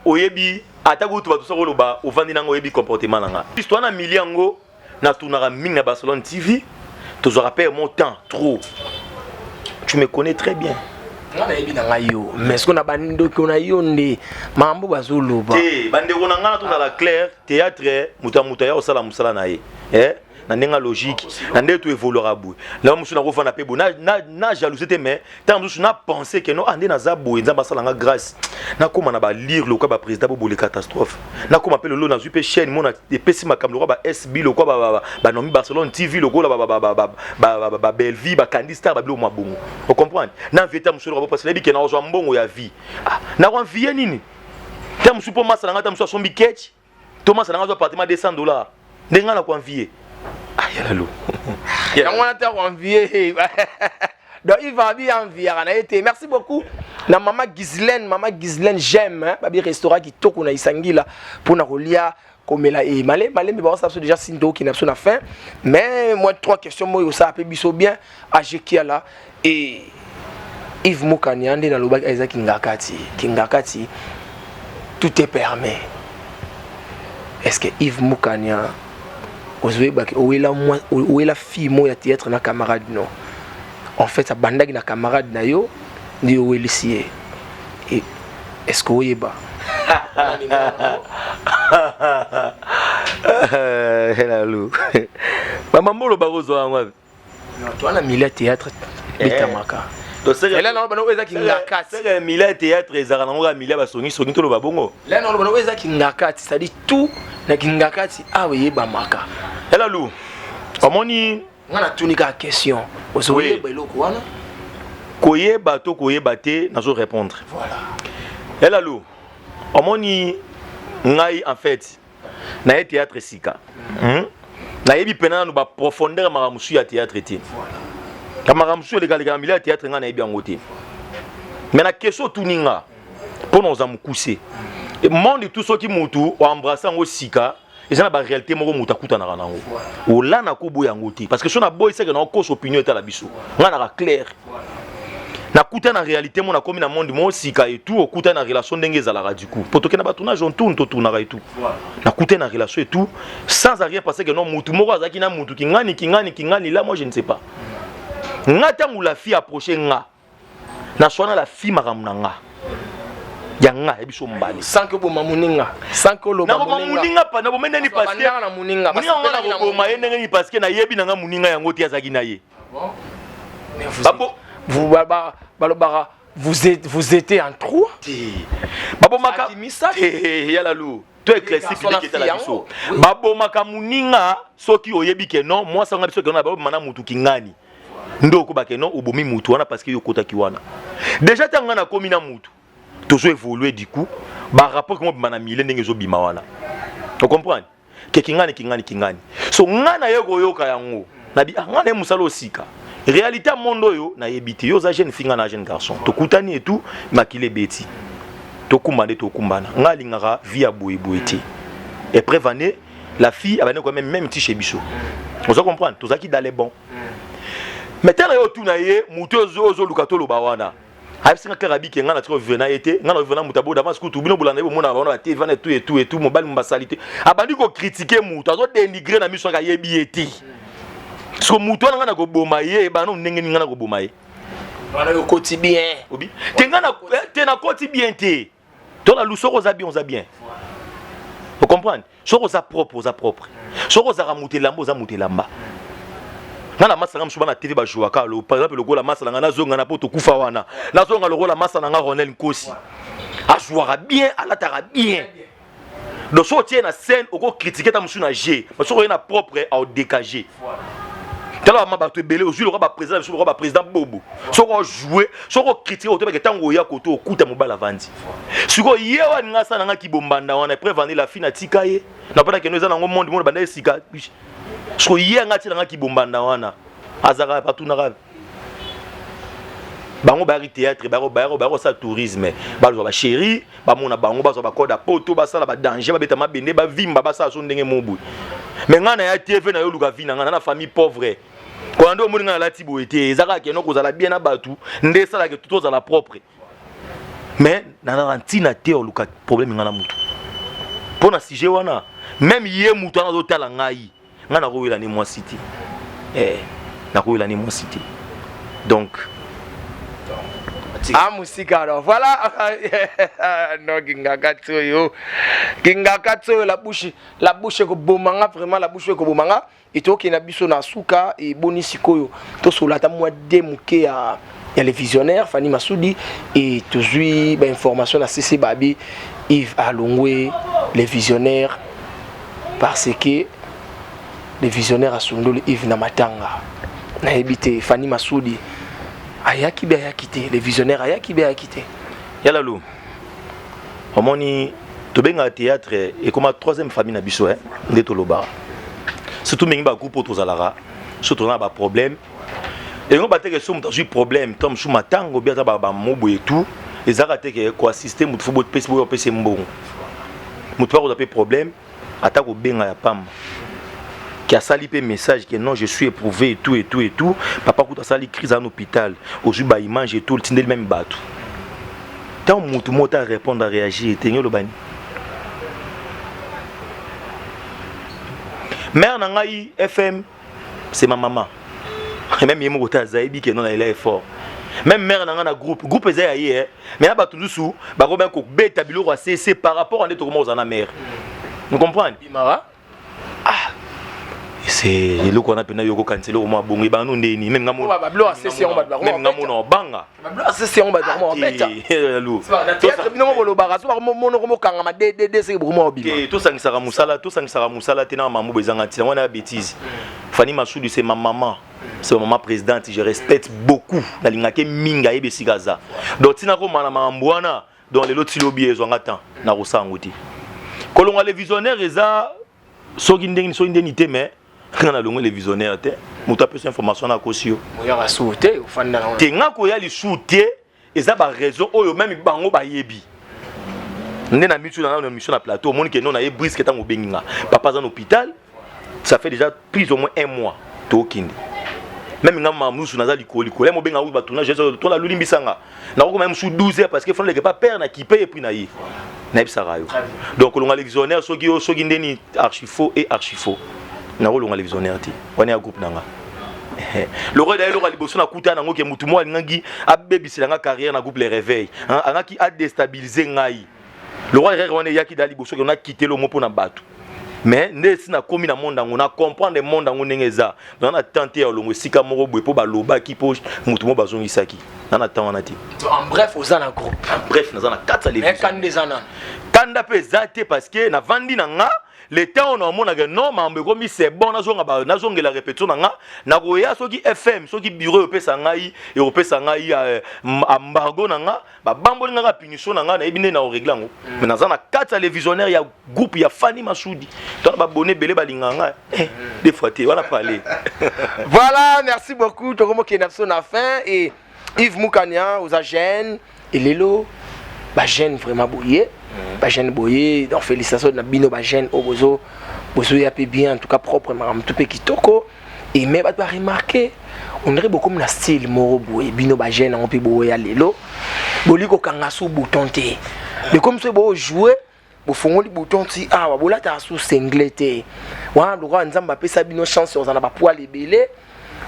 oyebi ata kutu bato soki oloba ovandi nanga, oyebi comportement na nga. Puis toa na mili yango, natournaka mingi na Barcelone TV, tozwaka mpe mon temps trop, tu me connais très bien. Nga nayebi na ngai yo, mais soki na bandeko na yo nde makambo bazoloba. Te, bandeko na ngai, na tozala clair, théâtre, moto ya moto aya kosala mosala na ye, eh? Na ndenge ya logique, na ndenge toévoluaka boye, na mosusu nakofanda mpe boye na jalousie te, mais ntango mosusu na pense ke no, ah, nde naza boye, Nzambe asalanga grâce, nakóma na balire lokwa baprésident bobole catastrophe, nakóma mpe lelo nazwi mpe chaîne mona epesi makambo lokwa ba SB, lokwa banomi Barcelone TV, lokola babelvie, bakandi star, babiloko mwa bongo, ocomprendre? Na envie ta mosusu lokwa parce nayebi ke nakozwa mbongo ya vie. Ah, nakoenvie nini ta mosusu mpo masa na ngai ta mosusu asombi ketch to masa na ngai azwa appartement 200 $, ndenge ngai nakoenvie? Ah, yala lo. Yango wana te akoenvie. Donc Yves abi enviaka na ye te. Merci beaucoup na mama Ghislaine, mama Ghislaine, j'aime, hein, babi restaurant kitoko na Isangila mpona kolia, komela e malembe malembe. Baosala biso déjà signe, tookende biso na fin, mais moi trois questions moyo osala mpe biso bien. Ag Kiala et Yves Mukania nde nalobaki eza Kingakati. Kingakati, tout est permis. Est ce que Yves Mukania ozoyebaki owela owela fille moko ya théâtre na camarade? Non, en fait abandaki na camarade na yo nde owelisi ye. Et est ce que oyeba? Helalu, mama mbolo bakozwa yango wapi? Toa na milieu ya théâtre betamaka ela na bana oyo eza Kingakati. Seke milieu ya théâtre ezalaka nango kaka milieu basongisongi, toloba bongo. Ela na bana oyo eza Kingakati, c'est-à-dire tout na Kingakati awa eyebamaka. Helalu, omoni. Nga natuni kaka question, ozoyeba eloko wana? Koyeba to koyeba te, nazo répondre. Voilà. Helalu, omoni, ngai en fait naye théâtre sika, Nayebi mpena nanu baprofondeur ya makambo mosusu ya théâtre te. Makambo mosusu elekaleka na milieu ya théâtre, ngai nayebi yango te. Mais na question otuni nga, mpo na oza mokuse monde tout, soki mutu oembrasse yango sika, eza na baréalité moko moto akutanaka nango, olana koboya yango te, parce que so naboyisaki na okosa opinion etala biso. Ngai naka clair, nakuta na réalité mo nakomi na monde mo sika et tout, okuta na relation ndenge ezalaka. Du coup po tokenda batournage, on tourne, totournaka et tout, nakuta na relation et tout, sans rien parce que non, mutu moko azalaki na mutu kingani kingani kingani. Là, moi je ne sais pas. Nga ntango la fille approche nga, naswana la fille, makambo na nga ya nga ya biso mbale. Sans que oboma moninga, sans que oloba. Nakoboma moninga pa naboma ndeni? Parce que na moninga. Moninga ngo nakoboma ye ndenge nini? Parce que nayebi na nga moninga yango te azalaki na ye. Vous balobaka, vous étiez en trois. Babomaka yala lu to éclairci public etala biso. Babomaka moninga soki oyebi ke non, mwasi anga biso ke non, baboma na mutu kingani nde okobake non, obomi mutu wana parce que yo okotaki wana déjà. Ntango nga nakomi na mutu, tozo évolue, du coup barapport koma bima na mile ndenge ezobima wana. Ocomprendre ke kingani kingani kingani. So nga na ye koyoka yango nabi, ah, nga na ye mosala osika réalité ya monde oyo nayebi te. Yo oza jeune fille, nga na jeune garçon, tokutani etu makili ebeti, tokumba nde tokumbana. Nga alingaka vie ya boyeboye te. Et preuve année, la fille abandi ko même ti chez biso, oza comprendre, tozalaki dans les bons. Mais tala, yo otuna ye motu ozoluka toloba wana, ayebisinga kaka bike. Nga na tika ovivre na ye te, nga na ovivre na moto aboda avance. Kutu bino bolanda ye, bomona bango na batv wana etu etu etu, mobali mo basali te. Abandi kocritiquer moto, azodénigrer na miso aka ayebi ye te. Siko motu wana, nga na koboma ye ebana ndenge nini? Nga na koboma ye. Wana okoti bien. Obi te, nga na te, nakoti bien te. To na lu, soki oza bien, oza bien, ocomprendre. Soki oza propre, oza propre. Soki ozalaka moto elamba, oza moto elamba. Nga na masa nga mosusu bana TV bajouaka alo, par exemple lokola masa na nga, nazonga na po tokufa wana, nazonga lokola masa na nga Ronel Nkosi, ajouaka bien, alataka bien. Donc soki otie na scène, okocritiquer ta mosusu na g, mais soki oye na propre, aodégage. Tala bama bato ebele ozwi lokola baprésident biso, lokola baprésident Bobo. Soki ojoue, soki ocritiquer, otobeke ntango oya koto okuta mobali avandi. Sikoyo ye wani, nga asala nanga kibombanda wana. Preuve ande, la fille natika ye na mpona kendo eza nango monde monde banda esika. Sikoyo ye anga atia nanga kibombanda wana, azalaka batunaka bango, bayaki théâtre, bayaki kosala tourisme, bazwa bachéri, bamona bango, bazwa bacode ya poto, basala badanger, babeta mabende, bavimba, basala so ndenge mobwe. Mais ngai na ya TV na yo, luka vie na ngai na famille pauvre. Kona nde omoni ngai nalati boye te, eza kaka keno kozala bien na bato nde esalaka tozala propre. Mais nazala ntina te oluka problème ngai na mutu mpo na sujet wana. Même ye mutu wana azotala ngai, ngai nakowela ne mwasi te, eh, nakowela ne mwasi te. Donc Ah, mosika. Alors voilà, non, kingaka ti oyo, kingaka ti oyo, la bouche, la bouche ekobomanga vraiment, la bouche ekobomanga. Etokende na biso na suka. Eboni sikoyo tosola ata mwa de moke ya le visionnaire Fanny Masudi. E tozwi bainformation na cc babi Yves alongwe le visionnaire parce que le visionnaire asundoli Yves na matanga. Nayebi te, Fanny Masudi ayaki be, ayaki te? Le visionnaire ayaki be, ayaki te? Yalalu, omoni, tobengaka théâtre ekoma troisième famille na biso, eh? Nde tolobaka surtout mingi bagroupe oyo tozalaka, so toza na baproblème elongo bateke. So moto azwi problème to mosusu matango bi ata bamobo etu, ezalaka teke koassister motu, fo bopesi, boyo opesi mbongo motu mpe akozwa mpe problème, ata kobenga ya pamba ki asali mpe message que non, je suis éprouvé et tout et tout et tout, papa kutu asali crise en hôpital, ozwi baimage et tout, otindeli même bato. Ntango motu moko ta répondre, aréagir etenge, olobani mère na ngai FM, c'est ma maman. Même ye moko te aza yebi ke non, na ela effort. Même mère na ngai na groupe, groupe eza ya ye, mais na bato mosusu bakomi kobeta biloko ya cc par rapport a nde tokoma kozala na mère, nous comprendre. Bimaka. Ah, c'est eloko wana mpena yo kokanisa eloko mwa bongo ebano ndeni. Même nga Babilo ya cc yango bato même nga mona obanga. Babilo ya cc yango bato bakoma babeta na théâtre. Bino mo bolobaka so bakomonoko mokangama ddd seke bokoma obima. Tosangisaka mosala, tosangisaka mosala te na mambo ezanga ntina wana ya bêtise. Fanny Masudi, c'est ma maman, c'est ma maman présidente, je respecte beaucoup, nalingaki mingi, ayebi esika aza. Donc ntina komana makambo wana, donc lelo ti lobi ezwanga temps na kosala yango te. Kolonga le visionnaire eza soki ndenge soki ndeni te, mais nga nalongwe le visionnaire te. Moto apesa information na akosi yo. Oyaka suku te, ofanda na te. Nga koya lisusu te, eza baraison oyo même bango bayebi nde na misu na mission na plateau. Omoni ke non, na ye brusque ntango obengi nga, papa aza na hôpital, ça fait déjà plus ou moins un mois tokende. Même nga mama mosusu naza likolo likolo ya mobenga oyo batournage to nalulimbisa nga, nakokoma ye mosusu 12 heures parce que fana leke pas père na kipe et puis na ye nayebisaka yo. Donc kolonga le visionnaire, soki yo soki ndeni, archi faux et archi faux. Nakolonga le visionnaire te, wana ya groupe na nga. Lokola daye eloko ya liboso nakuta nango ke motu moko alingaki abebisela nga carrière na groupe Le Réveil, angaki adéstabiliser ngai. Lokola erreur wana eyaki da liboso ke nakite lomo mpo na bato, mais nde esi nakomi na monde yango, na comprendre monde yango ndenge eza. Na na temps te ya olongo esika moko boye mpo balobaki, mpo motu moko bazongisaki na na temps wana te. En bref, oza na groupe. En bref, naza na kati ya kanda eza nano? Kanda mpe eza te parce que navandi na nga. Le temps oyo naomonaka non, makambo ekomi c'est bon, nazonga, nazongela répétition na nga, nakoya. Soki FM, soki bureau epesa ngai, ekopesa ngai embargo na nga, babamboli nga kaka punition na nga, nayebi nde na orégler yango. Mais naza na kati ya le visionnaire ya groupe ya Fani Masudi tona babone ebele balingaka ngai des fois te wana pale. Voilà, merci beaucoup. Tokomokende na biso na fin. Et Yves Mukania, oza jeune elelo, bajeune vraiment boye, bajeune boye. Donc félicitations na bino bajeune oyo bozo bozoya mpe bien, en tout cas propre, makambo to mpe kitoko. Et mais bato baremarquer, on dirait bokomi na style moko boye, bino bajeune yango mpe boya lelo, boli kokanga su bouton te, mais comme soki bojouer, bofongoli bouton ti awa, bolataka su singlet te. Wana lokola Nzambe apesa bino chance ozala na bapoils ebele,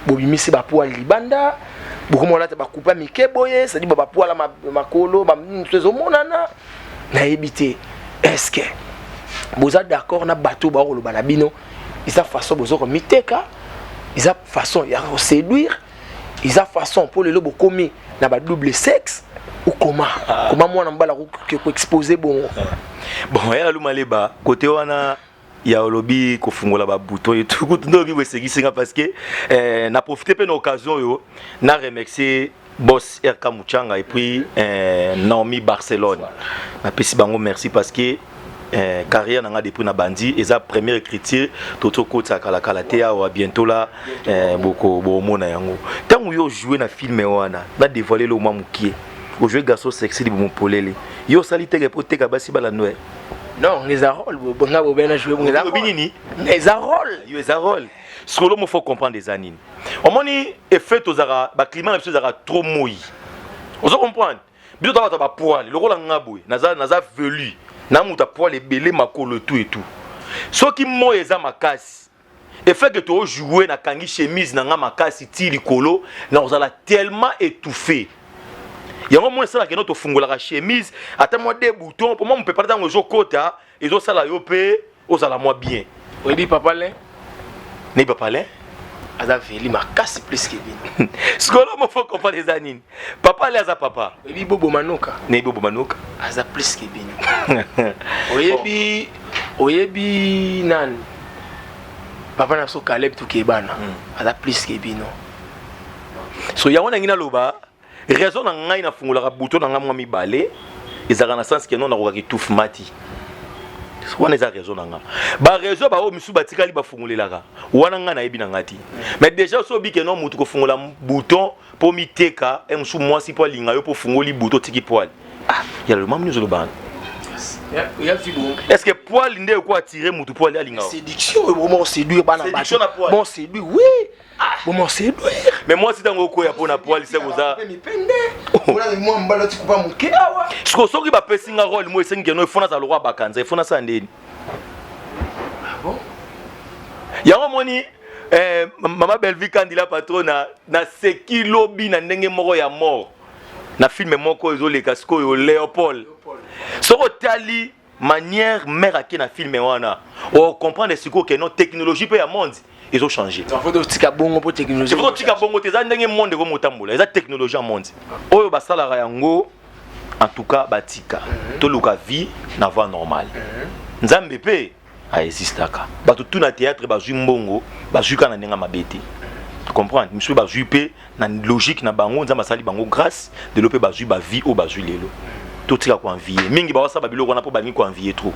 bobimisi bapoils libanda, bokomi olata bakupa mike boye, c'est-à-dire bapoils makolo banini so ezomonana. Nayebi te, est ce que boza d'accord na bato bakoloba na bino eza façon boza komiteka, eza façon ya koséduire, eza façon mpo lelo bokomi na badouble sexe ou comment? Comment mwana mobali koexposer bongo? Bon, ya Lalu Maleba, côté wana ya olobi kofungola babouton etu kutu nde olobi boesekisi nga, parce que na profite mpe na occasion oyo na remercier boss RK Muchanga et puis Naomi Barcelone. Napesi bango merci parce que carrière na nga depuis na bandi eza première écriture totokotisa kalakala te awa, bientôt la boko bomona yango. Ntango yo joué na film wana, na dévoilé lo mwa mokie, ojoué garçon sexy libomo polele, yo osali teke mpo teka basi balando? Non, eza rôle nga bobe na joué. Eza nini? Eza rôle. Yo, eza rôle. Sikoyo mo faut comprendre eza nini. Omoni effet tozalaka, baclimat na biso ezalaka trop moi, ozo comprendre? Biso toza bato ya bapoils. Lokola nga boye, naza velu na moto ya poils ebele, makolo etu etu. Soki moi eza makasi, effet ke tojoue, nakangi chemise na nga makasi ti likolo, na kozala tellement étouffé. Yango moi esalaka eno tofungolaka chemise ata mwa deux boutons mpo mwa mopepa ntango ezokota, ezosala yo mpe ozala mwa bien. Oyebi papa Lin? Nayebi papa Lin. Aza veli makasi plus ke bino. Sikoyo mo faut comprendre eza nini. Papa Ale aza papa. Oyebi Bobo Manoka? Nayebi Bobo Manoka. Aza plus ke bino. Oyebi nani, papa na biso Caleb Tukebana, aza plus ke bino. So yango nangi naloba, raison na ngai nafungolaka bouton na ngai mwa mibale ezalaka na sens ke non, nakokaki étouffement ti wana. Eza raison na nga. Baraison baoyo misusu batikali bafungolelaka wana, ngai nayebi na ngai ti. Mais déjà so obi ke non, motu kofungola bouton mpo miteka e mosusu mwasi mpo alinga yo mpo ofungoli bouton, otiki poil. Ah, ya lelo mami nyonso olobana, est ce que poil nde eko attire mutu po alinga? Séduction oyo boma koséduire bana. Séduction na poil? Bon, séduire, oui, boma séduire. Mais mwasi ntango okoya mpo na poil se koza mipende mwa mobali otikupa moke awa. Siko soki bapesi nga rôle mo esengi keno efo nazala lokwa bakanza, efo nasala ndeni? Bon. Yango moni mama Belvi Kandila patron naseki lobi na ndenge moko ya mort na film moko ezoleka sikoyo, Léopold. Soki otali manière mare ake na film wana, ocomprendre sikoyo ke non, technologie mpe ya monde ezochange. Faut totika bongo mpo technologie. Faut totika bongo te. Eza ndenge monde ekomotambola, eza technologie ya monde oyo basalaka yango. En tout cas batika, toluka vie na voie normale. Nzambe mpe aexistaka. Bato tu na théâtre bazwi mbongo, bazwi kaka na ndenge ya mabe te, comprendre? Misusu bazwi mpe na logique na bango, Nzambe asali bango grâce. Lelo mpe bazwi bavie oyo bazwi lelo. Totika koenvier mingi. Bawasala babiloko wana mpo balingi koenvier trop.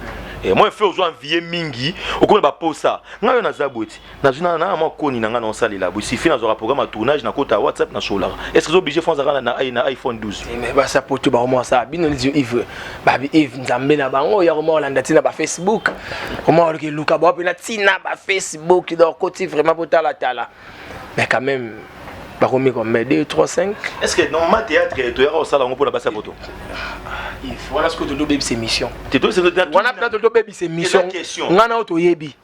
Moi fe ozwa envie mingi, okomi baposa. Ngai oyo naza boye ti nazwi na mwa koni na ngai naosalela boye, sifi nazwaka programme ya tournage, nakota WhatsApp, nasolaka. Est ce que eza obligé fo azalaka na iPhone 12? Mais basa poto bakoma osala bino neti Yves, babi Yves Nzambe na bango ya koma olanda ntina bafacebook, koma oluka eluka bao mpena ntina bafacebook. Donc koti vraiment botalatala, mais quand même bakomi combien? 2, 3, 5. Est ce que normalement théâtre toyaka kosala yango mpona basi ya poto? Yves, wana soki totobebisa émission wana mpena, totobebisa émission. Ngai na oyo toyebi,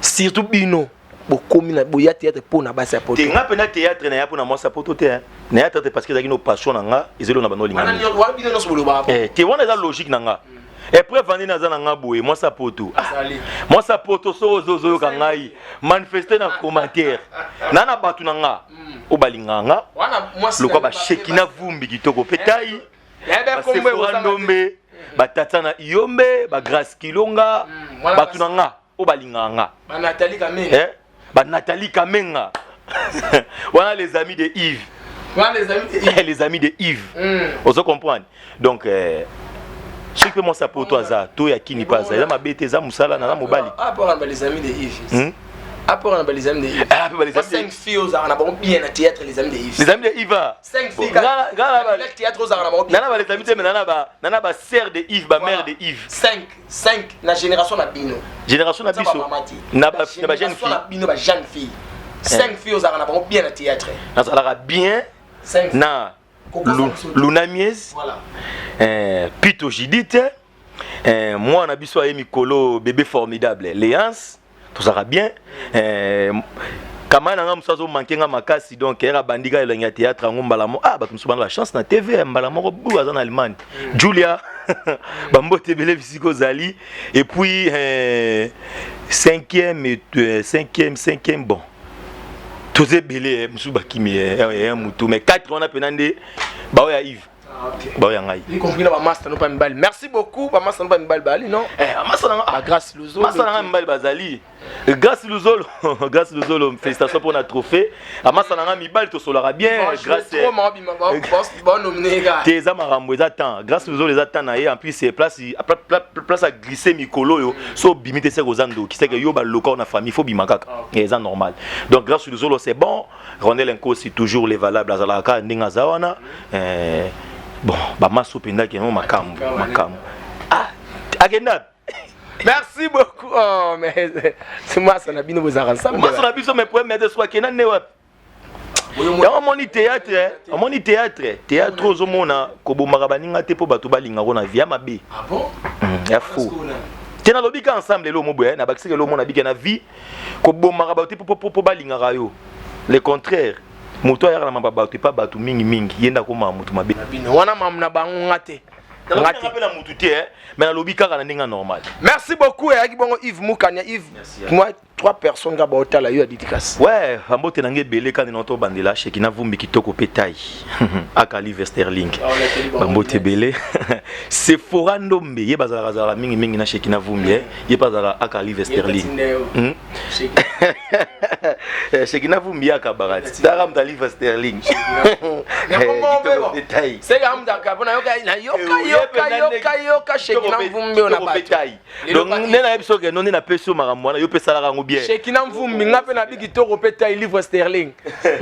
surtout bino bokomi na boya théâtre mpo na basi ya poto. Te, nga mpena théâtre naya mpo na mwasi ya poto te. Naya théâtre parce que ezalaki no passion na nga, ezali na bando olinga bino nyonso bolobaka. Te, wana eza logique na nga. Épreuve ande naza na nga boye, mwasi ya poto, mwasi ya poto, soki ozoyoka ngai, manifeste na commentaire. Na bato na nga oyo balingaka nga lokwa bashekina vumbi kitoko mpe tai, basefora ndombe. Batatiana Iyombe, ba Grace Kilonga, bato na nga oyo balingaka nga. Ba Nathalie Kamenga. Eh? Ba Nathalie Kamenga. Wana les amis de Yves. Wana les amis de Yves. Les amis de Yves. Ozo comprendre. Donc soki mpe mwasi ya poto aza to ya kini mpe aza, eza mabe te, eza mosala, naza mobali. Ah, pour les amis de Yves. Après, on a les amis de Yves. Ah, les amis de 5 filles aux on a bon bien à théâtre, les amis de Yves. Les amis de Yves. 5 filles. Nga nga le théâtre aux on a bon bien. Nana ba les amis de nana ba sœur de Yves, ba mère de Yves. 5 5 la génération na bino. Génération na biso. Na ba jeune fille. Na bino ba jeune fille. 5 filles aux on a bon bien à théâtre. Nazalaka bien. 5. Na Luna Mies. Voilà. Pito Judith. Mwana biso aye mikolo, bébé formidable Léance, tozalaka bien. Kama na nga mosu azomanke nga makasi, donc era bandika elongi ya théâtre yango mbala moko. Ah, bato mosusu bana ba chance na TV mbala moko bu aza na Allemagne. Julia, bambote ebele bisika ozali. Et puis cinquième, cinquième, cinquième, bon, toza ebele, mosusu bakimi ya motu, mais quatre wana mpena nde baoyo ya Yves. Ah, ok. Baoyo ya ngai. Y compris na bamaster no pa mibali. Merci beaucoup. Bamaster no pa mibali bali, non? Masa na nga. Ba Grâce Luzolo. Masa na ngai mibali bazali. Grâce Luzolo, Grâce Luzolo, félicitations pour na trophée. Amasa na ngai mibali tosolaka bien. Grâce trop banomine ka. Te, eza makambo, eza temps. Grâce Luzolo, eza temps na ye. En plus, c'est place à glisser mikolo oyo so obimi te, seke oza ndoki, seke yo baloka na famille, faut bima kaka. Eza normal. Donc Grâce Luzolo, c'est bon. Rondel Nkosi, toujours les valables, azalaka kaka ndenge aza wana. Bon, bamaso mpendaki yango makambo makambo. Ah, akenda. Merci beaucoup. Oh, mais c'est moi, ça na bino bozalaka ensemble. Maso na biso, mais problème ete so akenda nde wapi? Yango omoni théâtre, omoni théâtre, ozomona kobomaka baninga te mpo bato balingako na vie ya mabe. Ah bon? Ya faux te. Nalobi ka ensemble elo mo boye na bakisaka elo omona bike na vie, kobomaka bato te mpo balingaka yo. Le contraire, moto ayaka na mamba bato epa bato mingimingi, ye nde akomaka moto mabe. Na bino wana mamu na bango, nga te. Nga mpe na motu te, mais nalobi kaka na ndenge ya normal. Merci beaucoup. Eyaki bongo Yves Mukania. Yves, moi trois personnes nga baotala yo ya dédicace. Ouais, bambote na ngai ebele kani na tobandela Shekina Vumbi, kitoko mpe tai akali Vesterling, bambote ebele. Sephora Ndombe, ye bazalaka zalaka mingimingi na Shekina Vumbi, ye mpe azalaka akali Vesterling. Shekina Vumbi ye akabaka ti taka moto aliva sterling. Yoka Shekina Mvumbi oyo na bato. Donc nde nayebi soki no nde napesi yo makambo wana, yo mpe esalaka yango bien. Shekina Mvumbi, nga mpe nabi kitoko mpe tai livre sterling.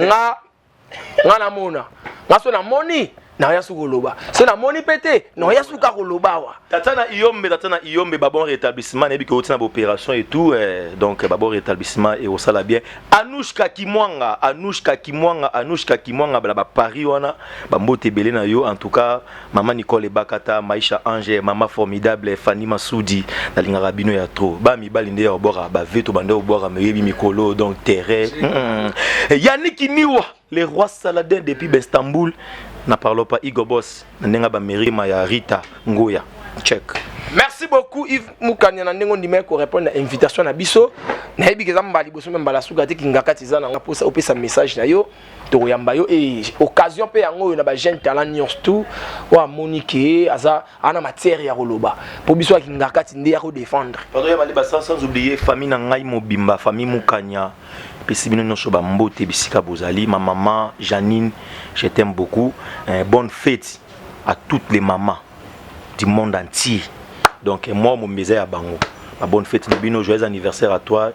Nga namona nga so namoni naoya suka koloba, so namoni mpe te, naoya suka koloba awa. Tata na Iyombe, tata na Iyombe, ba bon rétablissement. Nayebi ke oti na baopération et tout, donc ba bon rétablissement ekosala bien. Anushka Kimwanga, Anushka Kimwanga, Anushka Kimwanga bala baparis wana, bambote ebele na yo. En tout cas, mama Nicole Ebakata, Maisha Ange, mama formidable Fanny Masudi, nalingaka bino ya trop. Bamibali nde ya obwaka baveto, bande obwaka meyebi mikolo, donc terrain. Yannick Niwa, le roi Saladin depuis Istanbul. Na parlons pas Igo Boss na ndenge bamerima ya Rita Ngoya, check. Merci beaucoup, Yves Mukanya, na ndenge ondimaki korépondre na invitation na biso. Nayebi ke eza mbala liboso me mbala suka te. Kinga kati eza nanga mposa opesa message na yo, tokoyamba yo e occasion mpe yango oyo na bajeune talent nyonso tout oyo amoni ke aza ana matière ya koloba mpo biso ya Kinga kati nde ya kodéfendre. Pardon ya Maleba, sans oublier famille na ngai mobimba, famille Mukanya, epesi bino nyonso bambote bisika bozali. Ma maman Janine, je t'aime beaucoup. Bonne fête à toutes les mamans du monde entier. Donc moi mombe eza ya bango. Ma bonne fête na bino, joyeux anniversaire à toi,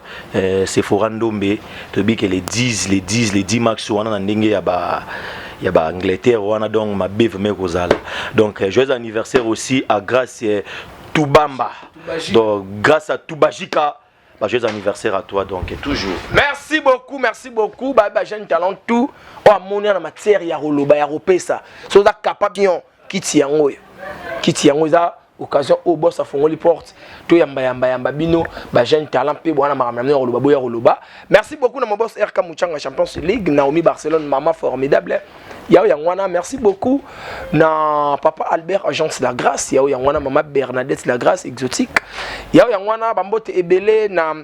Sephora Ndombe. Toyebi ke les 10, les 10, les 10 max wana na ndenge ya ba Angleterre wana, donc mabe vraiment ekozala. Donc joyeux anniversaire aussi à Grâce Toubamba, donc grâce à Toubajika, bah, joyeux anniversaire à toi, donc toujours. Merci beaucoup, merci beaucoup. Ba jeune talent tout oyo amoni na matière ya koloba, ya kopesa, so oza capable yon kiti yango oyo, kiti yango eza occasion oyo boss afongoli porte, toyamba yamba yamba bino bajeune talent mpe bwana makambo na bino ya koloba, boya koloba. Merci beaucoup na mabos RK Muchanga, Champions League, Naomi Barcelone, mama formidable yao yango wana. Merci beaucoup na papa Albert, agence La Grâce, yao yango wana. Mama Bernadette, La Grâce exotique, yao yango wana. Bambote ebele na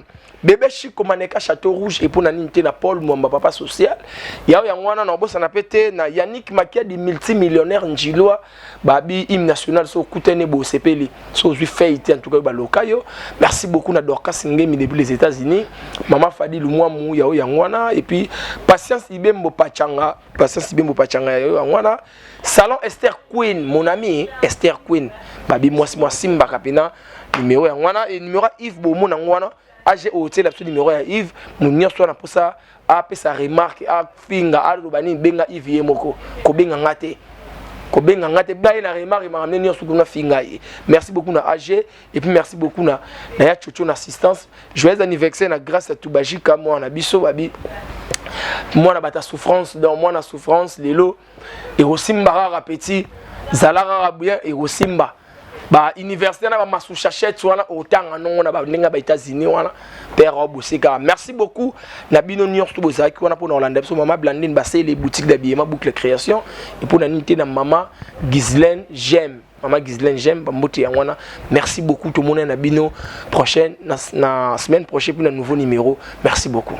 Bebe Chico Maneka Château Rouge et pona nini te na Paul Mwamba papa social. Yao yango wana na obosana pe te na Yannick Makiadi multimillionnaire Njilwa babi hymne national so okutani bosepeli so ozwi feuille te en tout cas baloka yo. Merci beaucoup na Dorcas Ngemi depuis les États-Unis, Mama Fadi Lumwamu yao yango wana et puis Patience Ibembo Pachanga, Patience Ibembo Pachanga yao yango wana. Salon Esther Queen, mon ami Esther Queen, babi mwasi mwasi mbaka pena numéro yango wana et numéro Yves Bomo nango wana AG otiela biso numéro ya Yves mo nyonso wana mposa apesa remarque, afinga, aloba nini, benga Yves ye moko, kobenga nga te, kobenga nga te, baye na remarque makambo nyonso kuna finga ye. Merci beaucoup na AG et puis merci beaucoup na ya Chocho na assistance. Joyeux anniversaire na Grâce ya Tubajika, mwana na biso, babi mwana bata souffrance, donc mwana souffrance lelo ekosimba kaka, petit zala kaka bien, ekosimba. Ba université na ba Massachusetts wana otanga nongo na ba ndenge ba États-Unis wana père oboseka. Merci beaucoup na bino nyonso to bozalaki wana mpona kolanda biso. Mama Blandine Basele, boutique d'habillement Boucle Création, et mpona nini te na mama Ghislaine Gem, mama Ghislaine Gem, bambote yango wana. Merci beaucoup, tomona na bino prochaine na semaine prochaine mpona nouveau numéro. Merci beaucoup.